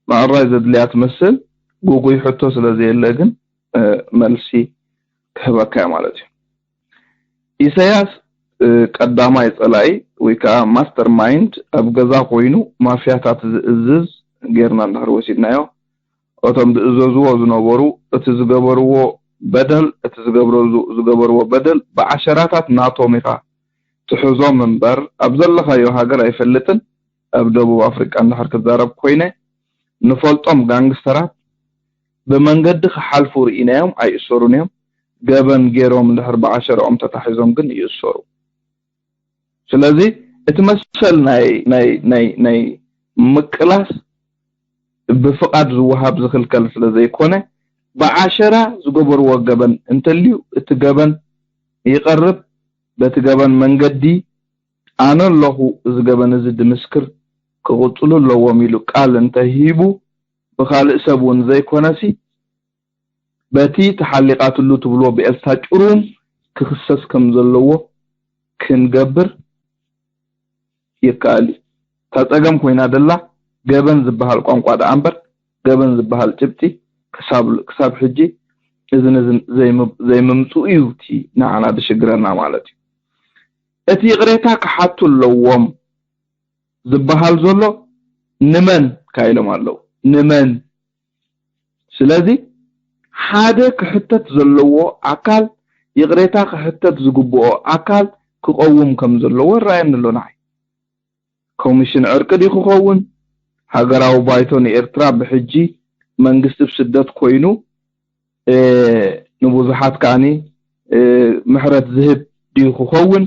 ምዕራይ ዘድልያ ትመስል። ጉጉይ ሕቶ ስለ ዘየለ ግን መልሲ ክህበካ እየ ማለት እዩ። ኢሳያስ ቀዳማይ ፀላኢ ወይ ከዓ ማስተር ማይንድ ኣብ ገዛ ኮይኑ ማፍያታት ዝእዝዝ ጌርና እንድሕር ወሲድናዮ እቶም ዝእዘዝዎ ዝነበሩ፣ እቲ ዝገበርዎ በደል፣ እቲ ዝገብሮ-፣ ዝገበርዎ በደል ብዓሸራታት ናቶም ኢኻ ትሕዞም እምበር፣ ኣብ ዘለኻዮ ሃገር ኣይፈልጥን። ኣብ ደቡብ ኣፍሪቃ እንድሕር ክዛረብ ኮይነ፣ ንፈልጦም ጋንግስተራት ብመንገዲ ክሓልፉ ርኢናዮም ኣይእሰሩን እዮም። ገበን ገይሮም እንድሕር ብዓሸራኦም ተታሒዞም ግን ይእሰሩ። ስለዚ እቲ መሰል ናይ፣ ናይ፣ ናይ፣ ናይ ምቅላስ ብፍቓድ ዝወሃብ ዝኽልከል ስለ ዘይኮነ፣ ብዓሸራ ዝገበርዎ ገበን እንተልዩ፣ እቲ ገበን ይቐርብ፣ በቲ ገበን መንገዲ ኣነ ኣለኹ፣ እዚ ገበን እዚ ድምስክር፣ ክቕጽሉ ኣለዎም ኢሉ ቃል እንተሂቡ፣ ብኻልእ ሰብ እውን ዘይኮነሲ፣ በቲ ተሓሊቓትሉ ትብልዎ ብኤልሳ ጭሩም ክኽሰስ ከም ዘለዎ ክንገብር ይከኣል እዩ። እታ ጸገም ኮይና ደላ ገበን ዝበሃል ቋንቋ ደኣ እምበር፣ ገበን ዝበሃል ጭብጢ ክሳብ፣ ክሳብ ሕጂ እዝን እዝን ዘይም-፣ ዘይምምጽኡ እዩ እቲ ንዓና ዝሽግረና ማለት እዩ። እቲ ይቕሬታ ክሓቱ ኣለዎም ዝበሃል ዘሎ ንመን ካኢሎም ኣለዉ? ንመን? ስለዚ ሓደ ክሕተት ዘለዎ ኣካል፣ ይቕሬታ ክሕተት ዝግብኦ ኣካል ክቐውም ከም ዘለዎ ይረኣየኒ ኣሎ ንዓይ። ኮሚሽን ዕርቂ ድዩ ክኸውን? ሃገራዊ ባይቶ ንኤርትራ ብሕጂ መንግስቲ ብስደት ኮይኑ፣ እ፣ ንብዙሓት ከኣኒ፣ እ፣ ምሕረት ዝህብ ድዩ ክኸውን?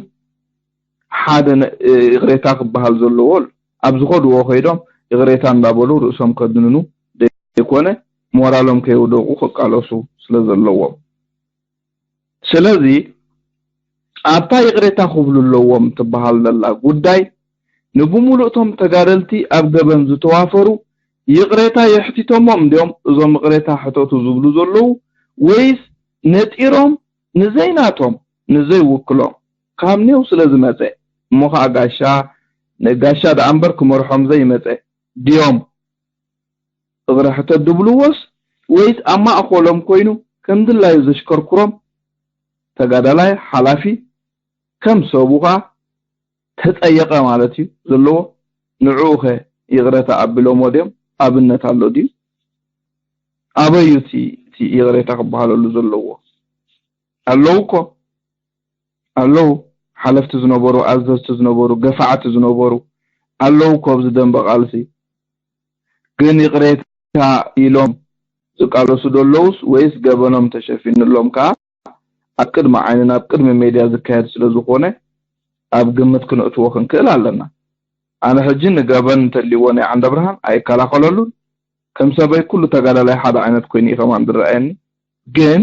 ሓደ ነ-፣ እ፣ ይቕሬታ ክበሃል ዘለዎ ኣሎ። ኣብ ዝኸድዎ ከይዶም ይቕሬታ እንዳበሉ ርእሶም ከድንኑ ዘይኮነ፣ ሞራሎም ከየውደቑ ክቃለሱ ስለ ዘለዎም። ስለዚ ኣብታ ይቕሬታ ክብሉ ኣለዎም ትበሃል ዘላ ጉዳይ፣ ንብምሉእ እቶም ተጋደልቲ ኣብ ገበን ዝተዋፈሩ ይቕሬታ የሕቲቶሞም እንድዮም እዞም ይቕሬታ ሕተቱ ዝብሉ ዘለዉ፣ ወይስ ነጢሮም ንዘይናቶም፣ ንዘይውክሎም ካብ ኔው ስለ ዝመጸ፣ እሞ ኸኣ ጋሻ፣ ንጋሻ ደኣ እምበር ክመርሖም ዘይመጸ ድዮም እግረ ሕተት ድብልዎስ፣ ወይስ ኣብ ማእከሎም ኮይኑ ከም ድላዩ ዘሽከርክሮም ተጋዳላይ ሓላፊ ከም ሰቡ ኸኣ ተጸየቐ ማለት እዩ ዘለዎ። ንዕኡ ኸ ይቕረታ ኣቢሎሞ ድዮም? ኣብነት ኣሎ ድዩ? ኣበዩ እቲ፣ እቲ ይቕሬታ ክበሃለሉ ዘለዎ? ኣለዉ እኮ። ኣለዉ። ሓለፍቲ ዝነበሩ፣ ኣዘዝቲ ዝነበሩ፣ ገፋዕቲ ዝነበሩ ኣለዉ እኮ ኣብዚ ደንበ ቃልሲ። ግን ይቕሬታ ኢሎም ዝቃለሱ ዶ ኣለዉስ ወይስ ገበኖም ተሸፊኑሎም ከኣ ኣብ ቅድሚ ዓይንን ኣብ ቅድሚ ሜድያ ዝካየድ ስለ ዝኾነ ኣብ ግምት ክነእትዎ ክንክእል ኣለና። ኣነ ሕጂ ንገበን እንተልይዎ ናይ ዓንደብርሃን ኣይከላኸለሉን። ከም ሰበይ ኩሉ ተጋዳላይ ሓደ ዓይነት ኮይኑ እዩ ከማን ዝረኣየኒ። ግን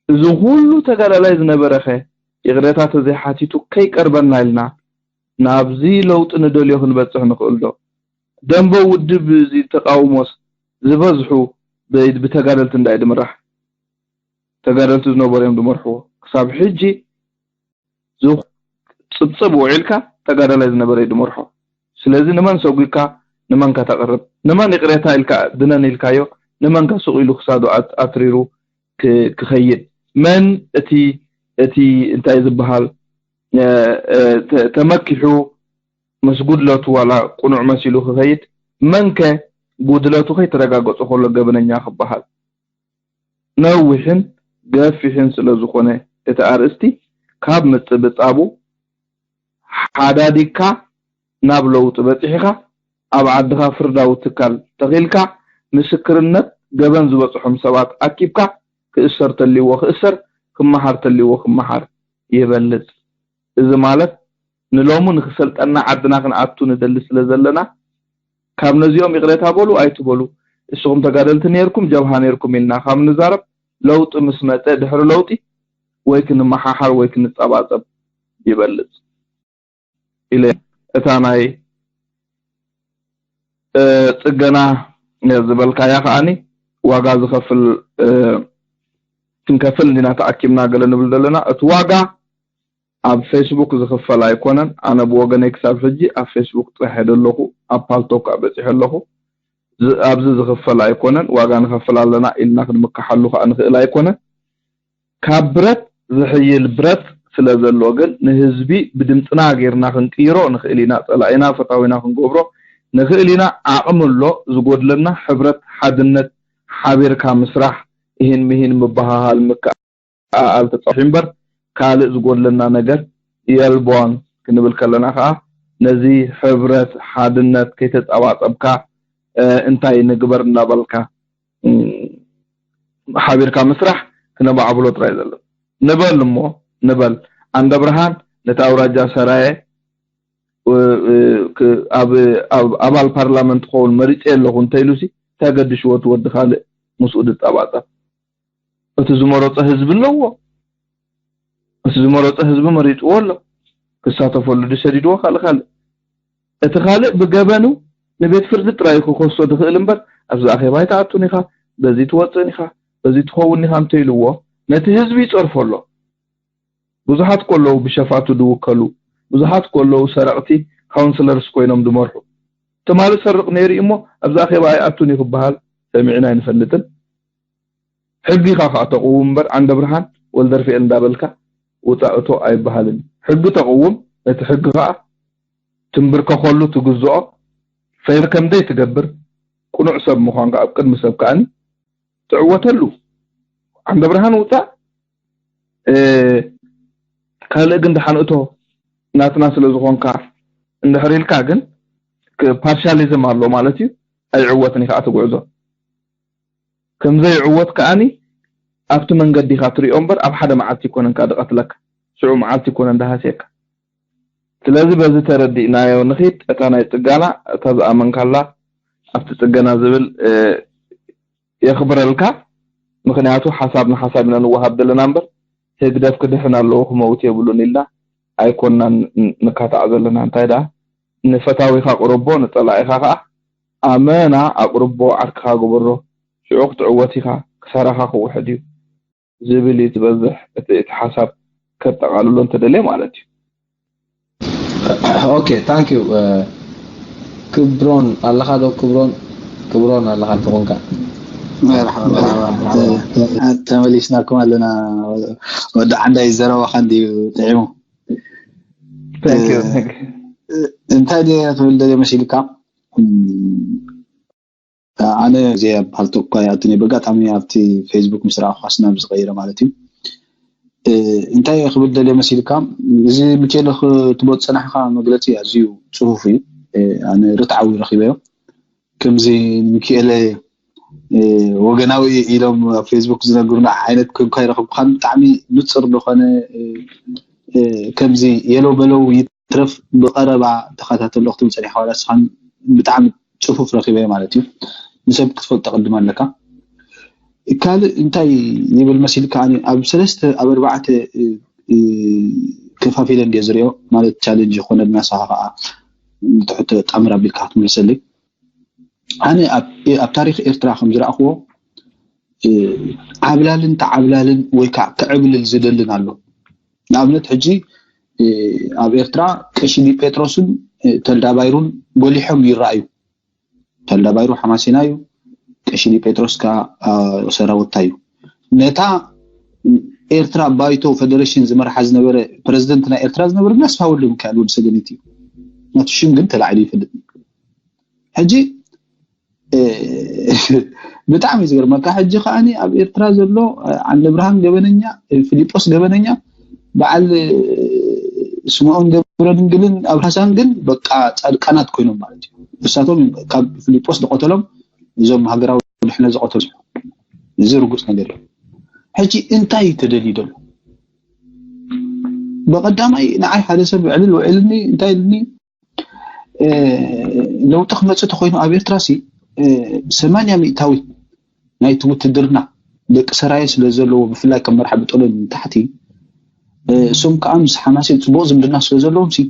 እዚ ኩሉ ተጋዳላይ ዝነበረኸ ይቕሬታ ተዘይሓቲቱ ከይቀርበና ኢልና ናብዚ ለውጢ ንደልዮ ክንበጽሕ ንኽእል ዶ? ደንበ ውድብ እዚ ተቃውሞስ ዝበዝሑ ብ-፣ ብተጋደልቲ እንዳይ ድምራሕ? ተጋደልቲ ዝነበሩ እዮም ድመርሕዎ። ክሳብ ሕጂ ዝኽ-፣ ጽብጽብ ውዒልካ ተጋዳላይ ዝነበረ እዩ ድመርሖ። ስለዚ ንመን ሰጒግካ ንመን ከተቕርብ? ንመን ይቕሬታ ኢልካ ድነን ኢልካዮ? ንመን ከ ስቕ ኢሉ ክሳዱ ኣት-፣ ኣትሪሩ ክ-፣ ክኸይድ? መን እቲ፣ እቲ እንታይ ዝበሃል፣ እ፣ እ፣ ተ-፣ ተመኪሑ ምስ ጉድለቱ ዋላ ቅኑዕ መሲሉ ክኸይድ? መን ከ ጉድለቱ ከይተረጋገጾ ከሎ ገበነኛ ክበሃል? ነዊሕን ገፊሕን ስለ ዝኾነ እቲ ኣርእስቲ፣ ካብ ምጽብጻቡ ሓዳዲግካ ናብ ለውጢ በጺሕኻ፣ ኣብ ዓድኻ ፍርዳዊ ትካል ተኺልካ፣ ምስክርነት ገበን ዝበጽሖም ሰባት ኣኪብካ፣ ክእሰር ተልይዎ ክእሰር፣ ክመሓር ተልይዎ ክመሓር ይበልጽ። እዚ ማለት ንሎሚ ንክሰልጠና ዓድና ክንኣቱ ንደሊ ስለ ዘለና፣ ካብ ነዚኦም ይቕሬታ በሉ ኣይትበሉ፣ እስኹም ተጋደልቲ ኔርኩም፣ ጀብሃ ኔርኩም ኢልና ካብ ንዛረብ፣ ለውጢ ምስ መጸ፣ ድሕሪ ለውጢ ወይ ክንመሓሓር ወይ ክንጸባጸብ ይበልጽ ኢለ እታ ናይ፣ እ፣ ጽገና ዝበልካያ ከኣኒ ዋጋ ዝኸፍል፣ እ፣ ክንከፍል እንዲና ተኣኪብና ገለ ንብል ዘለና። እቲ ዋጋ ኣብ ፌስቡክ ዝኽፈል ኣይኮነን። ኣነ ብወገነይ ክሳብ ሕጂ ኣብ ፌስቡክ ጥራሕ እየ ዘለኹ፣ ኣብ ፓልቶክ ከኣ በጺሐ ኣለኹ። ዝ-፣ ኣብዚ ዝኽፈል ኣይኮነን። ዋጋ ንኸፍል ኣለና ኢልና ክንምክሓሉ ከኣ ንኽእል ኣይኮነን። ካብ ብረት ዝሕይል ብረት ስለ ዘሎ ግን ንህዝቢ ብድምጽና ጌርና ክንቅይሮ ንኽእል ኢና። ጸላኢና ፈታዊና ክንገብሮ ንኽእል ኢና። ዓቕሚ ኣሎ። ዝጎድለና ሕብረት፣ ሓድነት፣ ሓቢርካ ምስራሕ፣ እሂን ምሂን ምብሃሃል፣ ምክኣል ተጻሒ እምበር ካልእ ዝጎድለና ነገር የልቦን። ክንብል ከለና ከኣ ነዚ ሕብረት፣ ሓድነት ከይተጻባጸብካ እንታይ ንግበር እንዳበልካ ሓቢርካ ምስራሕ ክነባዕብሎ ጥራይ ዘሎ። ንበል እሞ ንበል፣ ዓንደ ብርሃን ነቲ ኣውራጃ ሰራየ ኣባል ፓርላመንት ክኸውን መሪፀ ኣለኹ እንተኢሉሲ እንታይ ገድሽዎ እቲ ወዲ ካልእ ምስኡ ዝጠባጠብ? እቲ ዝመረፆ ህዝቢ ኣለዎ። እቲ ዝመረፆ ህዝቢ መሪፅዎ ኣሎ። ክሳተፈሉ ድሰዲድዎ ካልእ ካልእ እቲ ካልእ ብገበኑ ንቤት ፍርዲ ጥራይ ክኸሶ ዝኽእል እምበር ኣብዚ ኣኼባ ኣይትኣቱን ኢኻ፣ በዚ ትወፅእን ኢኻ፣ በዚ ትኸውን ኢኻ እንተኢልዎ ነቲ ህዝቢ ይፀርፎ ኣሎ። ብዙሓት እኮ ኣለዉ ብሸፋቱ ዝውከሉ፣ ብዙሓት እኮ ኣለዉ ሰረቕቲ ካውንስለርስ ኮይኖም ዝመርሑ። ትማሊ ሰርቕ ነይሩ እዩ እሞ ኣብዚ ኣኼባ ኣይኣቱን እዩ ክበሃል ሰሚዕና ኣይንፈልጥን። ሕጊ ኢኻ ከዓ ተቕውም እምበር ዓንደ ብርሃን ወልደርፍኤል እንዳበልካ ውፃእ እቶ ኣይበሃልን። ሕጊ ተቕውም፣ ነቲ ሕጊ ከዓ ትንብርከኸሉ ትግዝኦ፣ ፈይር ከም ደይ ትገብር፣ ቅኑዕ ሰብ ምዃንካ ኣብ ቅድሚ ሰብ ከኣኒ ትዕወተሉ። ዓንደ ብርሃን ውፃእ፣ ካልእ ግን ደሓን እቶ ናትና ስለ ዝኾንካ እንድሕር ኢልካ ግን ፓርሻሊዝም ኣሎ ማለት እዩ። ኣይዕወትን ኢኻ እቲ ጉዕዞ። ከም ዘይዕወት ከኣኒ ኣብቲ መንገዲ ኢኻ ትሪኦ እምበር ኣብ ሓደ መዓልቲ ይኮነን ከኣ ዝቐትለካ። ሽዑ መዓልቲ ይኮነን ዝሃስየካ። ስለዚ በዚ ተረዲእናዮ ንኺድ። እታ ናይ ጽገና እታ ዝኣመንካላ ኣብቲ ጽገና ዝብል የኽብረልካ። ምኽንያቱ ሓሳብ ንሓሳብ ኢና ንወሃብ ዘለና እምበር ህግደፍ ክድሕን ኣለዎ ክመውት የብሉን ኢልና ኣይኮንናን ንካታዕ ዘለና። እንታይ ደኣ ንፈታዊኻ ኣቕርቦ ንጸላኢኻ ከኣ ኣመና ኣቕርቦ ዓርክኻ ግበሮ። ሽዑ ክትዕወት ኢኻ፣ ክሳራኻ ክውሕድ እዩ ዝብል እዩ ዝበዝሕ እቲ ሓሳብ ከጠቓልሎ እንተደልየ ማለት እዩ። ኦኬ ታንክ ዩ። ክብሮን ኣለኻ ዶ? ክብሮን ክብሮን ኣለኻ እንተኾንካ መርሓባ መርሓባ። ተመሊስናኩም ኣለና። ወዲ ዓንዳይ ዘረባኻ እንድዩ ጥዒሙ። እንታይ ድየ ክብል ደልየ መሲልካ? ኣነ እዚ ኣብ ፓልቶክ እኳ ይኣትን እየ። በጋጣሚ ኣብቲ ፌስቡክ ምስ ረኣኹ ስም ዝቐይረ ማለት እዩ። እንታይ ክብል ደልየ መሲልካ፣ እዚ ሚኪኤለ ክትቦ ዝጸናሕካ መግለጺ ኣዝዩ ጽፉፍ እዩ። ኣነ ርትዓዊ ረኺበዮ። ከምዚ ሚኪኤለ ወገናዊ ኢሎም ኣብ ፌስቡክ ዝነግሩና ዓይነት ኮንካ ይረኽብካን ብጣዕሚ ንጹር ዝኾነ ከምዚ የለው በለው ይትረፍ ብቐረባ ተኸታተሎ ክትብል ጸኒሕካ ዋላ ንስኻን ብጣዕሚ ጽፉፍ ረኺበዮ ማለት እዩ። ንሰብ ክትፈልጦ ቅድም ኣለካ። ካልእ እንታይ ይብል መሲልካ ኣብ ሰለስተ ኣብ ኣርባዕተ ከፋፊለ እንድየ ዝሪኦ ማለት ቻሌንጅ ይኾነልና ንስኻ ከዓ ንትሕቶ ጣምር ኣቢልካ ክትምልሰለይ። ኣነ ኣብ ታሪክ ኤርትራ ከም ዝረእክዎ ዓብላልን ተዓብላልን ወይ ከዓ ክዕብልል ዝደልን ኣሎ። ንኣብነት ሕጂ ኣብ ኤርትራ ቀሺ ዲጴጥሮስን ተልዳባይሩን ጎሊሖም ይረኣዩ። ተልዳባይሩ ሓማሴና እዩ። ቀሺ ዲጴጥሮስ ከዓ ሰራወታ እዩ። ነታ ኤርትራ ባይቶ ፌደሬሽን ዝመርሓ ዝነበረ ፕረዚደንት ናይ ኤርትራ ዝነበረ ኣስፋ ወልደ ሚካኤል ወዲ ሰገነት እዩ። ናቱ ሽም ግን ተላዒሉ ይፈልጥ። ሕጂ ብጣዕሚ ዝገርመካ ሕጂ ከዓኒ ኣብ ኤርትራ ዘሎ ዓንደ ብርሃን ገበነኛ፣ ፊሊጶስ ገበነኛ፣ በዓል ስምኦን ገብረ ድንግልን ኣብርሃሳን ግን በቃ ጻድቃናት ኮይኖም ማለት እዩ። እሳቶም ካብ ፊሊጶስ ዝቆተሎም እዞም ሃገራዊ ድሕነት ዝቆተሉ እዚ ርጉጽ ነገር እዩ። ሕጂ እንታይ እዩ ተደልዩ ዘሎ? ብቐዳማይ ንዓይ ሓደ ሰብ ዕልል ውዕልኒ እንታይ ኢልኒ ለውጢ ክመፅእ ተኮይኑ ኣብ ኤርትራ ሲ ሰማንያ ሚእታዊት ናይቲ ውትድርና ደቂ ሰራየ ስለ ዘለዎ ብፍላይ ከም መርሓ ብጠሎን ንታሕቲ እሶም ከዓ ምስ ሓማሴን ፅቡቅ ዝምድና ስለ ዘለዎም ሲ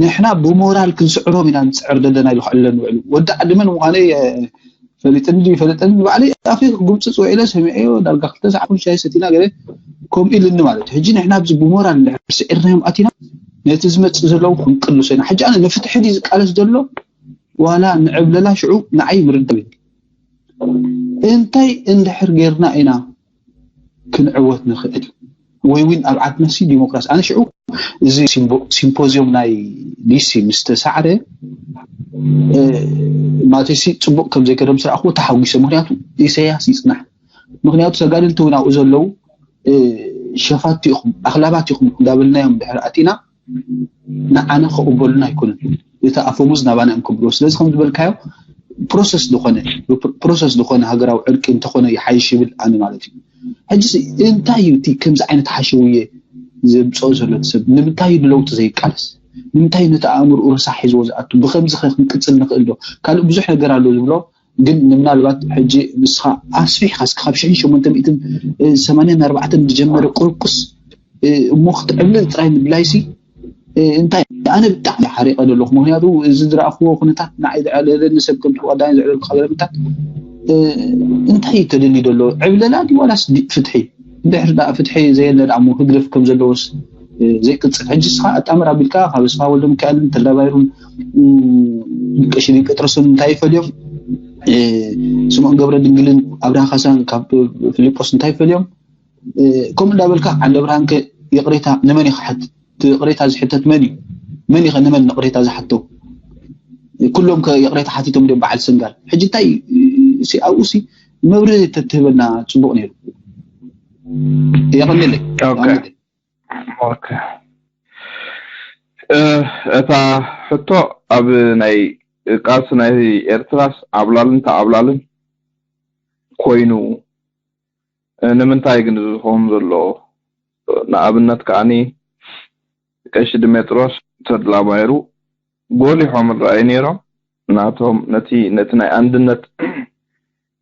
ንሕና ብሞራል ክንስዕሮም ኢና ንፅዕር ዘለና ኢሉ ክዕልለኒ ውዕሉ ወዲ ዓዲ መን ምኳነ ፈሊጥኒ ድዩ ፈለጠኒ ንባዕለይ ኣፈይ ክጉምፅፅ ውዒለ ሰሚዐዮ ዳርጋ ክልተ ሰዓት ሻሂ ሰቲና ገለ ከምኡ ኢልኒ ማለት እዩ ሕጂ ንሕና ኣብዚ ብሞራል እንድሕር ስዒርናዮም ኣቲና ነቲ ዝመፅእ ዘለዉ ክንቅልሶ ኢና ሕጂ ኣነ ንፍትሒ ድዩ ዝቃለስ ዘሎ ዋላ ንዕብለላ ሽዑ ንዓይ ምርዳእ እዩ እንታይ እንድሕር ጌርና ኢና ክንዕወት ንኽእል ወይ ውን ኣብ ዓድና ሲ ዲሞክራሲ ኣነ ሽዑ እዚ ሲምፖዚዮም ናይ ዲሲ ምስ ተሳዕረ ማቴሲ ጽቡቕ ከም ዘይከደ ምስ ረኣኹ ተሓጒሰ። ምክንያቱ ኢሳያስ ይጽናሕ። ምክንያቱ ተጋደልቲ እውን ኣብኡ ዘለዉ ሸፋት ኢኹም፣ ኣኽላባት ኢኹም እንዳበልናዮም ድሕር ኣቲና ንዓና ከቕበሉና ኣይኮኑን። እቲ ኣፈሙዝ ናባና እዮም ከብልዎ። ስለዚ ከም ዝበልካዮ ፕሮሰስ ዝኾነ ፕሮሰስ ዝኾነ ሃገራዊ ዕርቂ እንተኾነ ይሓይሽ ይብል ኣነ ማለት እዩ። ሕጂ እንታይ እዩ እቲ ከምዚ ዓይነት ሓሸውየ ዘምፅኦ ዘሎ እቲ ሰብ? ንምንታይ እዩ ንለውጢ ዘይቃለስ? ንምንታይ እዩ ነቲ ኣእምርኡ ረሳሕ ሒዝዎ ዝኣቱ? ብከምዚ ከ ክንቅፅል ንኽእል ዶ? ካልእ ብዙሕ ነገር ኣሎ ዝብሎ ግን ንምናልባት ሕጂ ንስኻ ኣስፊሕካ እስኪ ካብ ሽሕን ሸሞንተ ሚእትን ሰማንያን ኣርባዕተን ዝጀመረ ቁርቁስ እሞ ክትዕብልል ጥራይ ምድላይሲ እንታይ ኣነ ብጣዕሚ ሓሪቐ ዘለኹ። ምክንያቱ እዚ ዝረኣኽዎ ኩነታት ንዓይ ዘዕለለኒ ሰብ ከምቲ ቀዳሚ ዘዕለልኩ ቀደምታት እንታይ እዩ ተደልዩ ዘሎ? ዕብለላ ድዩ ዋላስ ፍትሒ? እንድሕር ደኣ ፍትሒ ዘየለ ደኣ እሞ ህግደፍ ከም ዘለዎስ ዘይቅፅል። ሕጂ እስኻ ኣጣምር ኣቢልካ ካብ ኣስፋ ወልደ ሚካኤልን ተድላ ባይሩን ቀሺ ጴጥሮስን እንታይ ይፈልዮም? ስምኦን ገብረ ድንግልን ኣብርሃ ካሳን ካብ ፊልጶስ እንታይ ይፈልዮም? ከምኡ እንዳበልካ ዓንደ ብርሃንከ ይቕሬታ ንመን እዩ ክሓትት? ይቕሬታ ዝሕተት መን እዩ? መን እዩ ንመን ይቕሬታ ዝሓቶ? ኩሎም ከ ይቕሬታ ሓቲቶም ድዮም በዓል ሰንጋል? ሕጂ እንታይ ኣብኡ ሲ መብርህ ተትህበና ጽቡቕ ነይሩ። የቐንየለይ። እታ ሕቶ ኣብ ናይ ቃልሲ ናይ ኤርትራስ ዓብላልን ተዓብላልን ኮይኑ ንምንታይ ግን እዚ ዝኸውን ዘሎ? ንኣብነት ከዓኒ ቀሺ ድሜጥሮስ ተድላ ባይሩ ጎሊሖም ይረኣዩ ነይሮም። ናቶም ነቲ ነቲ ናይ ኣንድነት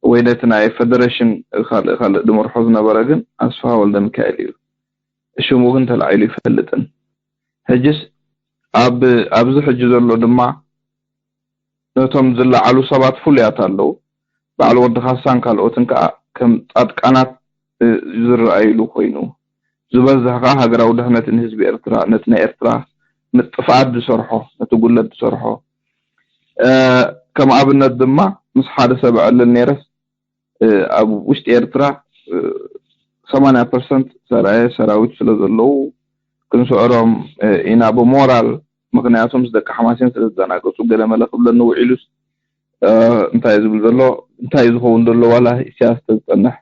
ወይ ነቲ ናይ ፌደሬሽን ካልእ ካልእ ድመርሖ ዝነበረ ግን ኣስፍሃ ወልደ ሚካኤል እዩ። ሽሙ ግን ተላዒሉ ይፈልጥን። ሕጅስ ኣብ ኣብዚ ሕጂ ዘሎ ድማ ነቶም ዝለዓሉ ሰባት ፍሉያት ኣለዉ። በዓል ወዲ ካሳን ካልኦትን ከኣ ከም ጻድቃናት ዝረኣይሉ ኮይኑ ዝበዝሕ ከኣ ሃገራዊ ድሕነት ንህዝቢ ኤርትራ ነቲ ናይ ኤርትራ ምጥፍኣት ዝሰርሖ ነቲ ጉለት ዝሰርሖ ከም ኣብነት ድማ ምስ ሓደ ሰብ ዕልል ነይረስ ኣብ ውሽጢ ኤርትራ ሰማንያ ፐርሰንት ሰራየ ሰራዊት ስለ ዘለዉ ክንስዕሮም ኢና ብሞራል ምክንያቱ ምስ ደቂ ሓማሴን ስለ ዝዘናገጹ ገለ መለ ክብለኒ ውዒሉስ እንታይ ዝብል ዘሎ እንታይ ዝኸውን ዘሎ ዋላ ኢሳያስ ተዝጸንሕ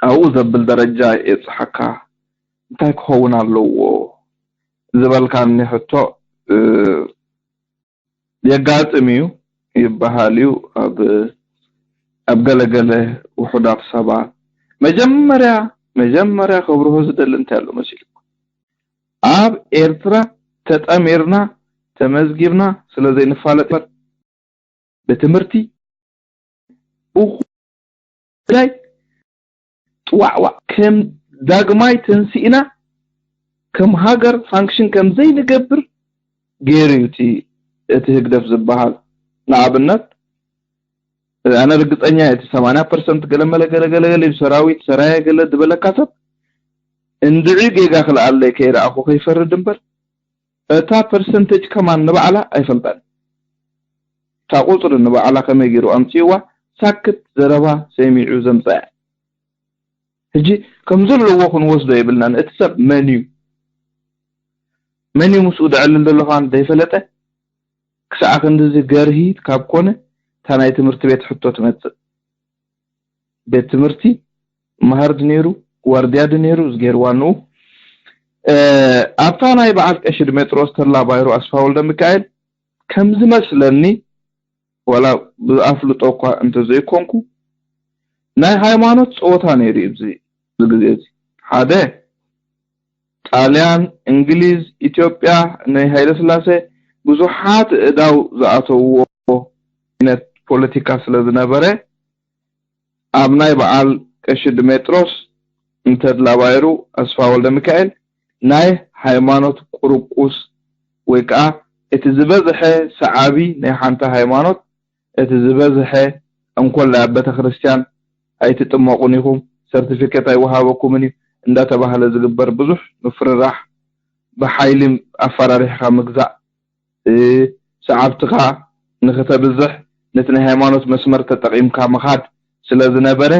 ኣብኡ ዘብል ደረጃ የብጽሓካ እንታይ ክኸውን ኣለዎ ዝበልካኒ ሕቶ የጋጥም እዩ ይበሃል እዩ ኣብ ኣብ ገለገለ ውሑዳት ሰባት መጀመርያ መጀመርያ ከብርሆ ዝደሊ እንታይ ኣሎ መሲልኩም ኣብ ኤርትራ ተጠሚርና ተመዝጊብና ስለ ዘይንፋለጥ ብትምህርቲ እኹ ጉዳይ ጥዋዕዋዕ ከም ዳግማይ ተንሲእና ከም ሃገር ፋንክሽን ከም ዘይንገብር ገይሩ እዩ እቲ እቲ ህግደፍ ዝበሃል ንኣብነት ኣነ ርግፀኛ እቲ ሰማንያ ፐርሰንት ገለመለ ገለገለገለ ሰራዊት ሰራየ ገለ ዝበለካ ሰብ እንድዒ ጌጋ ክልኣለይ ከይረኣኹ ከይፈርድ እምበር እታ ፐርሰንተጅ ከማን ንባዕላ ኣይፈልጣን እታ ቁፅሪ ንባዕላ ከመይ ገይሩ ኣምፅእዋ ሳክት ዘረባ ሰሚዑ ዘምፀአ ሕጂ ከም ዘለዎ ክንወስዶ የብልናን እቲ ሰብ መን እዩ መን እዩ ምስኡ ደዕልል ዘሎ ከማን ዘይፈለጠ ክሳዕ ክንድዚ ገርሂት ካብ ኮነ እታ ናይ ትምህርቲ ቤት ሕቶ ትመፅእ ቤት ትምህርቲ መሃር ድነይሩ ዋርድያ ድነይሩ ዝገይርዋ ንኡ ኣብታ ናይ በዓል ቀሺ ድሜጥሮስ ተላ ባይሮ ኣስፋ ወልደ ሚካኤል ከም ዝመስለኒ ዋላ ብኣፍልጦ እኳ እንተዘይኮንኩ ናይ ሃይማኖት ፀወታ ነይሩ እዩ እዚ ግዜ እዚ ሓደ ጣልያን እንግሊዝ ኢትዮጵያ ናይ ሃይለ ስላሴ ብዙሓት እዳው ዝኣተውዎ ዓይነት ፖለቲካ ስለ ዝነበረ ኣብ ናይ በዓል ቀሺ ድሜጥሮስ ንተድላ ባይሩ ኣስፋ ወልደ ሚካኤል ናይ ሃይማኖት ቁርቁስ ወይ ከዓ እቲ ዝበዝሐ ሰዓቢ ናይ ሓንቲ ሃይማኖት እቲ ዝበዝሐ እንኮላይ ኣብ ቤተክርስትያን ኣይትጥመቑን ኢኹም፣ ሰርቲፊኬት ኣይወሃበኩምን እዩ እንዳተባህለ ዝግበር ብዙሕ ምፍርራሕ፣ ብሓይሊ ኣፈራሪሕካ ምግዛእ፣ ሰዓብትኻ ንኽተብዝሕ ነቲ ናይ ሃይማኖት መስመር ተጠቒምካ ምኻድ ስለ ዝነበረ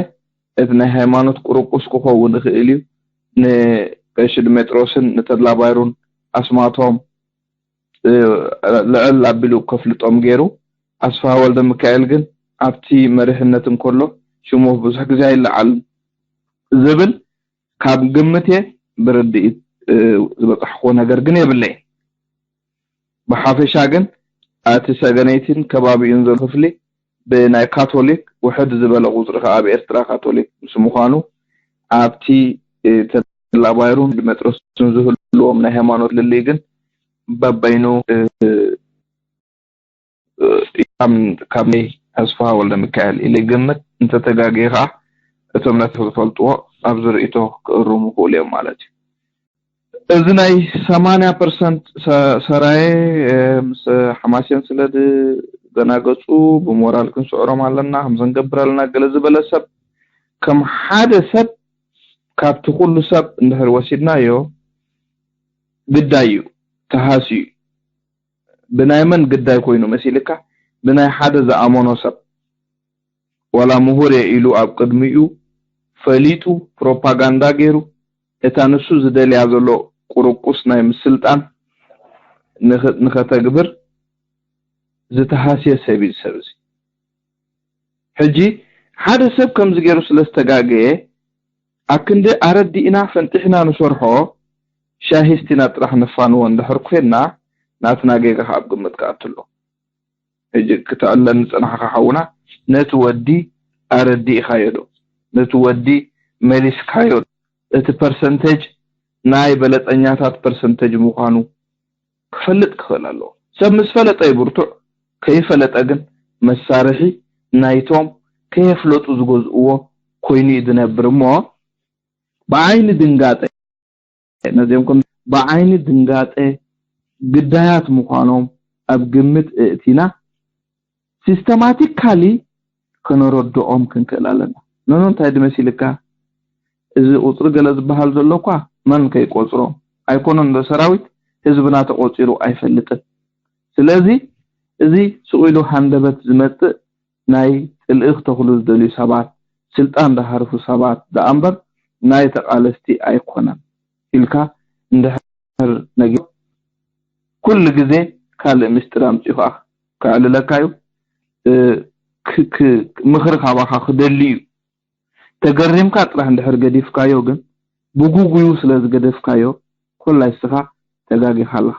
እቲ ናይ ሃይማኖት ቁርቁስ ክኸውን ይኽእል እዩ። ንቀሺ ድሜጥሮስን ንተድላ ባይሩን ኣስማቶም ልዕል ኣቢሉ ከፍልጦም ገይሩ። ኣስፋሃ ወልደ ሚካኤል ግን ኣብቲ መሪሕነት እንከሎ ሽሙ ብዙሕ ግዜ ኣይለዓልን ዝብል ካብ ግምት እየ ብርድኢት ዝበፃሕክዎ ነገር ግን የብለይ። ብሓፈሻ ግን ኣቲ ሰገነይቲን ከባቢኡን ዘሎ ክፍሊ ብናይ ካቶሊክ ውሕድ ዝበለ ቁፅሪ ከዓ ኣብ ኤርትራ ካቶሊክ ምስ ምዃኑ ኣብቲ ተላባይሩን ዲሜጥሮስን ዝህልዎም ናይ ሃይማኖት ልልይ ግን በበይኑ ካብ ናይ ኣስፋሃ ወልደ ሚካኤል ኢለ ይግምት። እንተተጋግየ ከዓ እቶም ነቲ ዝፈልጥዎ ኣብዚ ርእይቶ ክእርሙ ይኽእሉ እዮም ማለት እዩ። እዚ ናይ ሰማንያ ፐርሰንት ሰራየ ምስ ሓማሴን ስለ ዝደናገፁ ብሞራል ክንስዕሮም ኣለና፣ ከምዚ ክንገብር ኣለና ገለ ዝበለ ሰብ ከም ሓደ ሰብ ካብቲ ኩሉ ሰብ እንድሕር ወሲድናዮ ግዳይ እዩ፣ ተሃስዩ እዩ። ብናይ መን ግዳይ ኮይኑ መሲልካ? ብናይ ሓደ ዝኣመኖ ሰብ። ዋላ ምሁር እየ ኢሉ ኣብ ቅድሚኡ ፈሊጡ ፕሮፓጋንዳ ገይሩ እታ ንሱ ዝደልያ ዘሎ ቁርቁስ ናይ ምስልጣን ንኸተግብር ዝተሃስየ ሰብ እዩ ሰብ እዚ። ሕጂ ሓደ ሰብ ከምዚ ገይሩ ስለ ዝተጋገየ ኣክንዲ ኣረዲእና ፈንጢሕና ንሰርሖ ሻሂስቲና ጥራሕ ነፋንዎ እንድሕር ኮይንና ናትና ጌጋ ካብ ግምት ክኣትሎ። ሕጂ ክትዕለኒ ዝጸናሕካ ሓውና ነቲ ወዲ ኣረዲእኻዮ ዶ? ነቲ ወዲ መሊስካዮ ዶ? እቲ ፐርሰንቴጅ ናይ በለጸኛታት ፐርሰንቴጅ ምዃኑ ክፈልጥ ክኽእል ኣለዎ። ሰብ ምስ ፈለጠ እዩ ብርቱዕ፣ ከይፈለጠ ግን መሳርሒ ናይቶም ከየፍለጡ ዝገዝእዎ ኮይኑ እዩ ዝነብር እሞ ብዓይኒ ድንጋጠ ነዚኦም ከም ብዓይኒ ድንጋጠ ግዳያት ምዃኖም ኣብ ግምት እእቲና ሲስተማቲካሊ ከነረድኦም ክንክእል ኣለና። ነኖ እንታይ ድመሲልካ እዚ ቁፅሪ ገለ ዝበሃል ዘሎ እኳ መን ከይቆፅሮ ኣይኮነን ዶ ሰራዊት ህዝብና ተቆፂሩ ኣይፈልጥን። ስለዚ እዚ ስቕ ኢሉ ሃንደበት ዝመፅእ ናይ ፅልኢ ክተኽሉ ዝደልዩ ሰባት፣ ስልጣን ዝሃርፉ ሰባት ደኣ እምበር ናይ ተቓለስቲ ኣይኮነን ኢልካ እንድሕር ነጊ ኩሉ ግዜ ካልእ ምስጢር ኣምፂኡ ከዓ ከዕልለካ እዩ። ምኽሪ ካባኻ ክደሊ እዩ። ተገሪምካ ጥራሕ እንድሕር ገዲፍካዮ ግን ብጉጉዩ ስለ ዝገደፍካዮ ኮላይ ስኻ ተጋጊኻ ኣለኻ።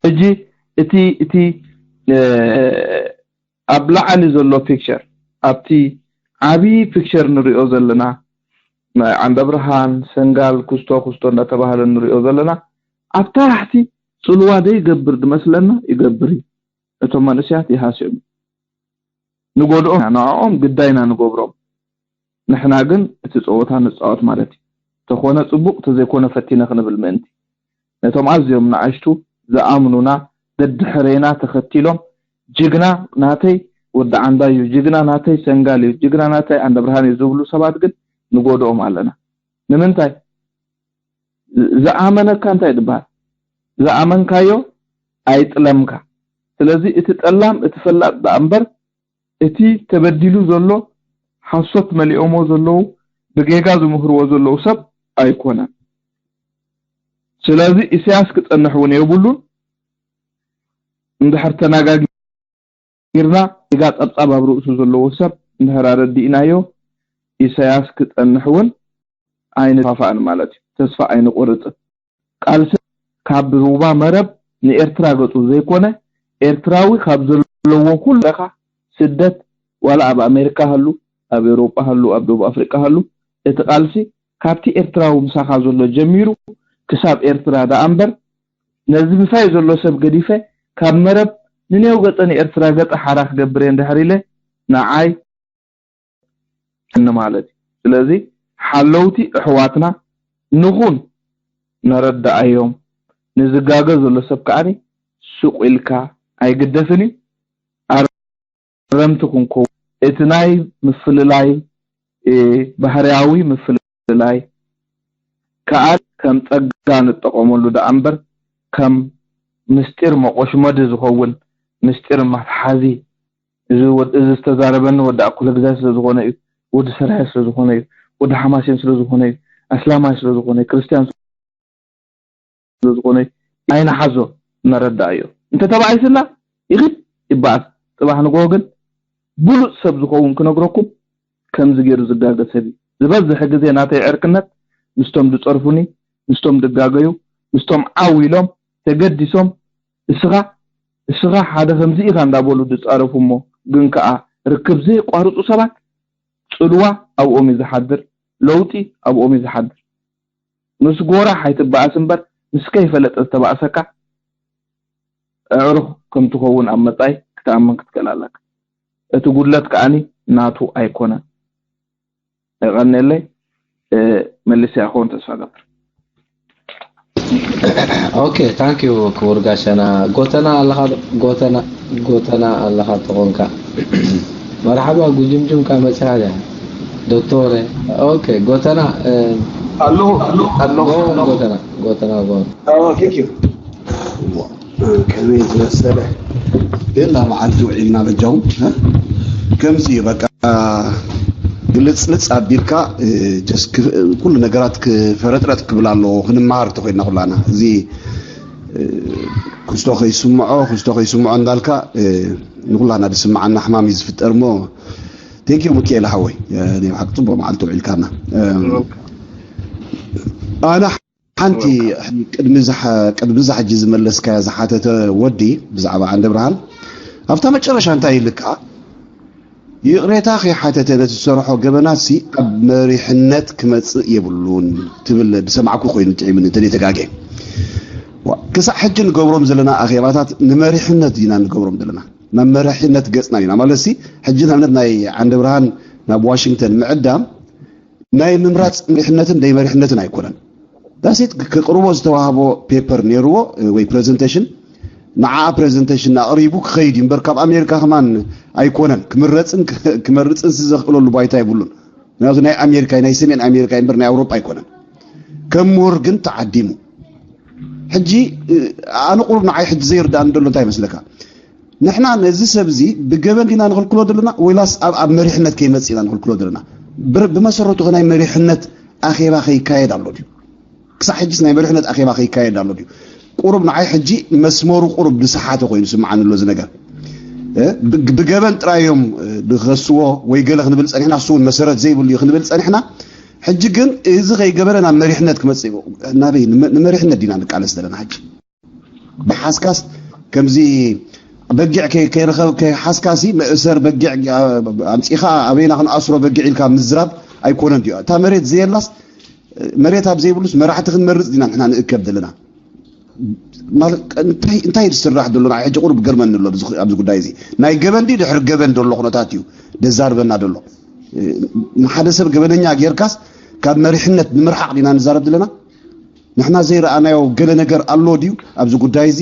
ሕጂ እቲ እቲ ኣብ ላዕሊ ዘሎ ፒክቸር ኣብቲ ዓብዪ ፒክቸር ንሪኦ ዘለና ናይ ዓንደ ብርሃን ሰንጋል ኩስቶ ኩስቶ እንዳተባሃለ ንሪኦ ዘለና ኣብ ታሕቲ ፅልዋ ዘይገብር ድመስለና ይገብር እዩ። እቶም መንእሰያት ይሃስዮም ንጎድኦም ንዕኦም ግዳይና ንገብሮም። ንሕና ግን እቲ ፀወታ ንፃወት ማለት እዩ። ተኾነ ፅቡቕ ተዘይኮነ ፈቲነ ክንብል ምእንቲ ነቶም ኣዝዮም ንኣሽቱ ዝኣምኑና ደድሕሬና ተኸቲሎም ጅግና ናተይ ወዲ ዓንዳ እዩ፣ ጅግና ናተይ ሰንጋል እዩ፣ ጅግና ናተይ ኣንደ ብርሃን እዩ ዝብሉ ሰባት ግን ንጎድኦም ኣለና። ንምንታይ? ዝኣመነካ እንታይ ዝበሃል? ዝኣመንካዮ ኣይጥለምካ። ስለዚ እቲ ጠላም እቲ ፈላጥ ደኣ እምበር እቲ ተበዲሉ ዘሎ ሓሶት መሊኦሞ ዘለዉ ብጌጋ ዝምህርዎ ዘለዉ ሰብ ኣይኮነን። ስለዚ ኢሳያስ ክጸንሕ እውን የብሉን። እንድሕር ተናጋጊርና ጌጋ ጸብጻብ ኣብ ርእሱ ዘለዎ ሰብ እንድሕር ኣረዲእናዮ ኢሳያስ ክጸንሕ እውን ኣይንፋፋእን ማለት እዩ። ተስፋ ኣይንቆርጽን። ቃልሲ ካብ ሩባ መረብ ንኤርትራ ገጹ ዘይኮነ ኤርትራዊ ካብ ዘለዎ ኩሉ ለኻ ስደት ዋላ ኣብ ኣሜሪካ ሃሉ ኣብ ኤውሮጳ ሃሉ ኣብ ደቡብ ኣፍሪቃ ሃሉ እቲ ቃልሲ ካብቲ ኤርትራዊ ምሳኻ ዘሎ ጀሚሩ ክሳብ ኤርትራ ደኣ እምበር ነዚ ምሳይ ዘሎ ሰብ ገዲፈ ካብ መረብ ንኔው ገጸ ንኤርትራ ገጸ ሓራ ክገብር እየ እንድሕር ኢለ ንዓይ ንማለት እዩ። ስለዚ ሓለውቲ ኣሕዋትና ንኹን ነረድኣዮም። ንዝጋገ ዘሎ ሰብ ከዓኒ ሱቕ ኢልካ ኣይግደፍን እዩ። ኣረምቲ ክንከው እቲ ናይ ምፍልላይ ባህርያዊ ምፍልላይ ከኣ ከም ጸጋ ንጠቐመሉ ደኣ እምበር ከም ምስጢር መቆሽመዲ ዝኸውን ምስጢር መትሓዚ እዚ ዝተዛረበኒ ወዲ ኣኩለ ግዛይ ስለ ዝኾነ እዩ፣ ወዲ ሰራየ ስለ ዝኾነ እዩ፣ ወዲ ሓማሴን ስለ ዝኾነ እዩ፣ ኣስላማይ ስለ ዝኾነ እዩ፣ ክርስትያን ስለ ዝኾነ እዩ፣ ኣይንሓዞ፣ ነረዳእዮ። እንተ ተባኢስና ይኽድ ይበኣስ። ጽባሕ ንግሆ ግን ብሉጽ ሰብ ዝኸውን ክነግረኩም ከምዚ ገይሩ ዝጋገ ሰብ እዩ። ዝበዝሕ ግዜ ናተይ ዕርክነት ምስቶም ዝጸርፉኒ፣ ምስቶም ዝጋገዩ፣ ምስቶም ዓው ኢሎም ተገዲሶም እስኻ እስኻ ሓደ ከምዚ ኢኻ እንዳበሉ ዝጻረፉ እሞ ግን ከኣ ርክብ ዘየቋርጹ ሰባት ጽልዋ ኣብኦም እዩ ዝሓድር፣ ለውጢ ኣብኦም እዩ ዝሓድር። ምስ ጎራሕ ኣይትበኣስ እምበር ምስ ከይፈለጠ ዝተባእሰካ ኣዕሩኽ ከም ትኸውን ኣብ መጻኢ ክትኣምን ክትክእል ኣለካ። እቲ ጉድለት ከኣኒ ናቱ ኣይኮነን። የቐንየለይ። መሊሰያ ክኸውን ተስፋ ገብር። ኦኬ ታንክ ዩ ክቡር ጋሻና። ጎተና ኣለኻ ዶ? ጎተና ጎተና ኣለኻ ተኾንካ? መርሓባ ጉጅምጅም ካብ መጽኻ ያ ዶክተር። ኦኬ ጎተና ኣለኹ ኣለኹ ኣለኹ ጎ- ጎተና ጎተና ጎ ኦ ቴንክ ዩ ከመይ ዝመሰለ ሌላ መዓልቲ ውዒልና በጃኹም እ? ከምዚ እዩ በቃ ግልፅልፅ ኣቢልካ እ፣ just ክ- ኩሉ ነገራት ክፈረጥረጥ ክብል ኣለዎ። ክንመሃር ተኮይና ኩላና እዚ እ፣ ክስቶ ከይስምዖ ክስቶ ከይስምዖ እንዳልካ እ፣ ንኩላና ዝስምዓና ሕማም እዩ ዝፍጠር እሞ ቴንኪዩ ሚካኤል ሓወይ እ፣ ናይ ብሓቂ ፅቡቅ መዓልቲ ውዒልካና እ፣ ኣነ ሓንቲ ቅድሚ ዝሓ- ቅድሚ እዛ ሕጂ ዝመለስካያ ዝሓተተ ወዲ ብዛዕባ ዓንደ ብርሃን ኣብታ መጨረሻ እንታይ ኢልካ ይቕሬታ ከይሓተተ ነቲ ዝሰርሖ ገበናትሲ ኣብ መሪሕነት ክመፅእ የብሉን ትብል ዝሰማዕኩ ኮይኑ ጥዒምኒ እንተ ተጋጌ ክሳዕ ሕጂ ንገብሮም ዘለና ኣኼባታት ንመሪሕነት ዲና ንገብሮም ዘለና ናብ መሪሕነት ገፅና ኢና ማለት ሲ ሕጂ ንኣብነት ናይ ዓንደ ብርሃን ናብ ዋሽንግተን ምዕዳም ናይ ምምራፅ መሪሕነትን ደይ መሪሕነትን ኣይኮነን ዳሴት ክቅርቦ ዝተዋህቦ ፔፐር ነይርዎ ወይ ፕሬዘንቴሽን ንዓ ፕሬዘንቴሽን ኣቕሪቡ ክኸይድ እዩ እምበር ካብ ኣሜሪካ ከማን ኣይኮነን ክምረፅን ክመርፅን ዘኽእለሉ ባይታ የብሉን ምክንያቱ ናይ ኣሜሪካ ናይ ሰሜን ኣሜሪካ እምበር ናይ ኣውሮጳ ኣይኮነን ከም ምሁር ግን ተዓዲሙ ሕጂ ኣነ ቁሩብ ንዓይ ሕጂ ዘይርዳእኒ ዘሎ እንታይ ይመስለካ ንሕና ነዚ ሰብ እዚ ብገበን ዲና ንኽልክሎ ዘለና ወይላስ ኣብ ኣብ መሪሕነት ከይመጽእ ኢና ንኽልክሎ ዘለና ብመሰረቱ ናይ መሪሕነት ኣኼባ ከይካየድ ኣሎ ድዩ ክሳብ ሕጅስ ናይ መሪሕነት ኣኼባ ከይካየድ ኣሎ ድዩ ቁሩብ ንዓይ ሕጂ መስመሩ ቁሩብ ዝሰሓተ ኮይኑ ስምዓኒ ኣሎ እዚ ነገር ብገበን ጥራይ እዮም ዝኸስዎ ወይ ገለ ክንብል ጸኒሕና እሱ እውን መሰረት ዘይብሉ እዩ ክንብል ጸኒሕና ሕጂ ግን እዚ ከይገበረ ናብ መሪሕነት ክመጽእ ናበይ ንመሪሕነት ዲና ንቃለስ ዘለና ሕጂ ብሓስካስ ከምዚ በጊዕ ከይረኸብ ከይሓስካሲ መእሰር በጊዕ ኣምፂኻ ኣበይና ክንኣስሮ በጊዕ ኢልካ ምዝራብ ኣይኮነን ድዩ እታ መሬት ዘየላስ መሬት ኣብ ዘይብሉስ መራሕቲ ክንመርፅ ዲና ንሕና ንእከብ ዘለና እንታይ ዝስራሕ ዘሎ ንዓይ ሕጂ ቁሩብ ገርመኒ ኣሎ ኣብዚ ጉዳይ እዚ ናይ ገበን ድዩ ድሕሪ ገበን ዘሎ ኩነታት እዩ ደዛርበና ዘሎ ንሓደ ሰብ ገበነኛ ጌርካስ ካብ መሪሕነት ንምርሓቕ ዲና ንዛረብ ዘለና ንሕና ዘይረኣናዮ ገለ ነገር ኣሎ ድዩ ኣብዚ ጉዳይ እዚ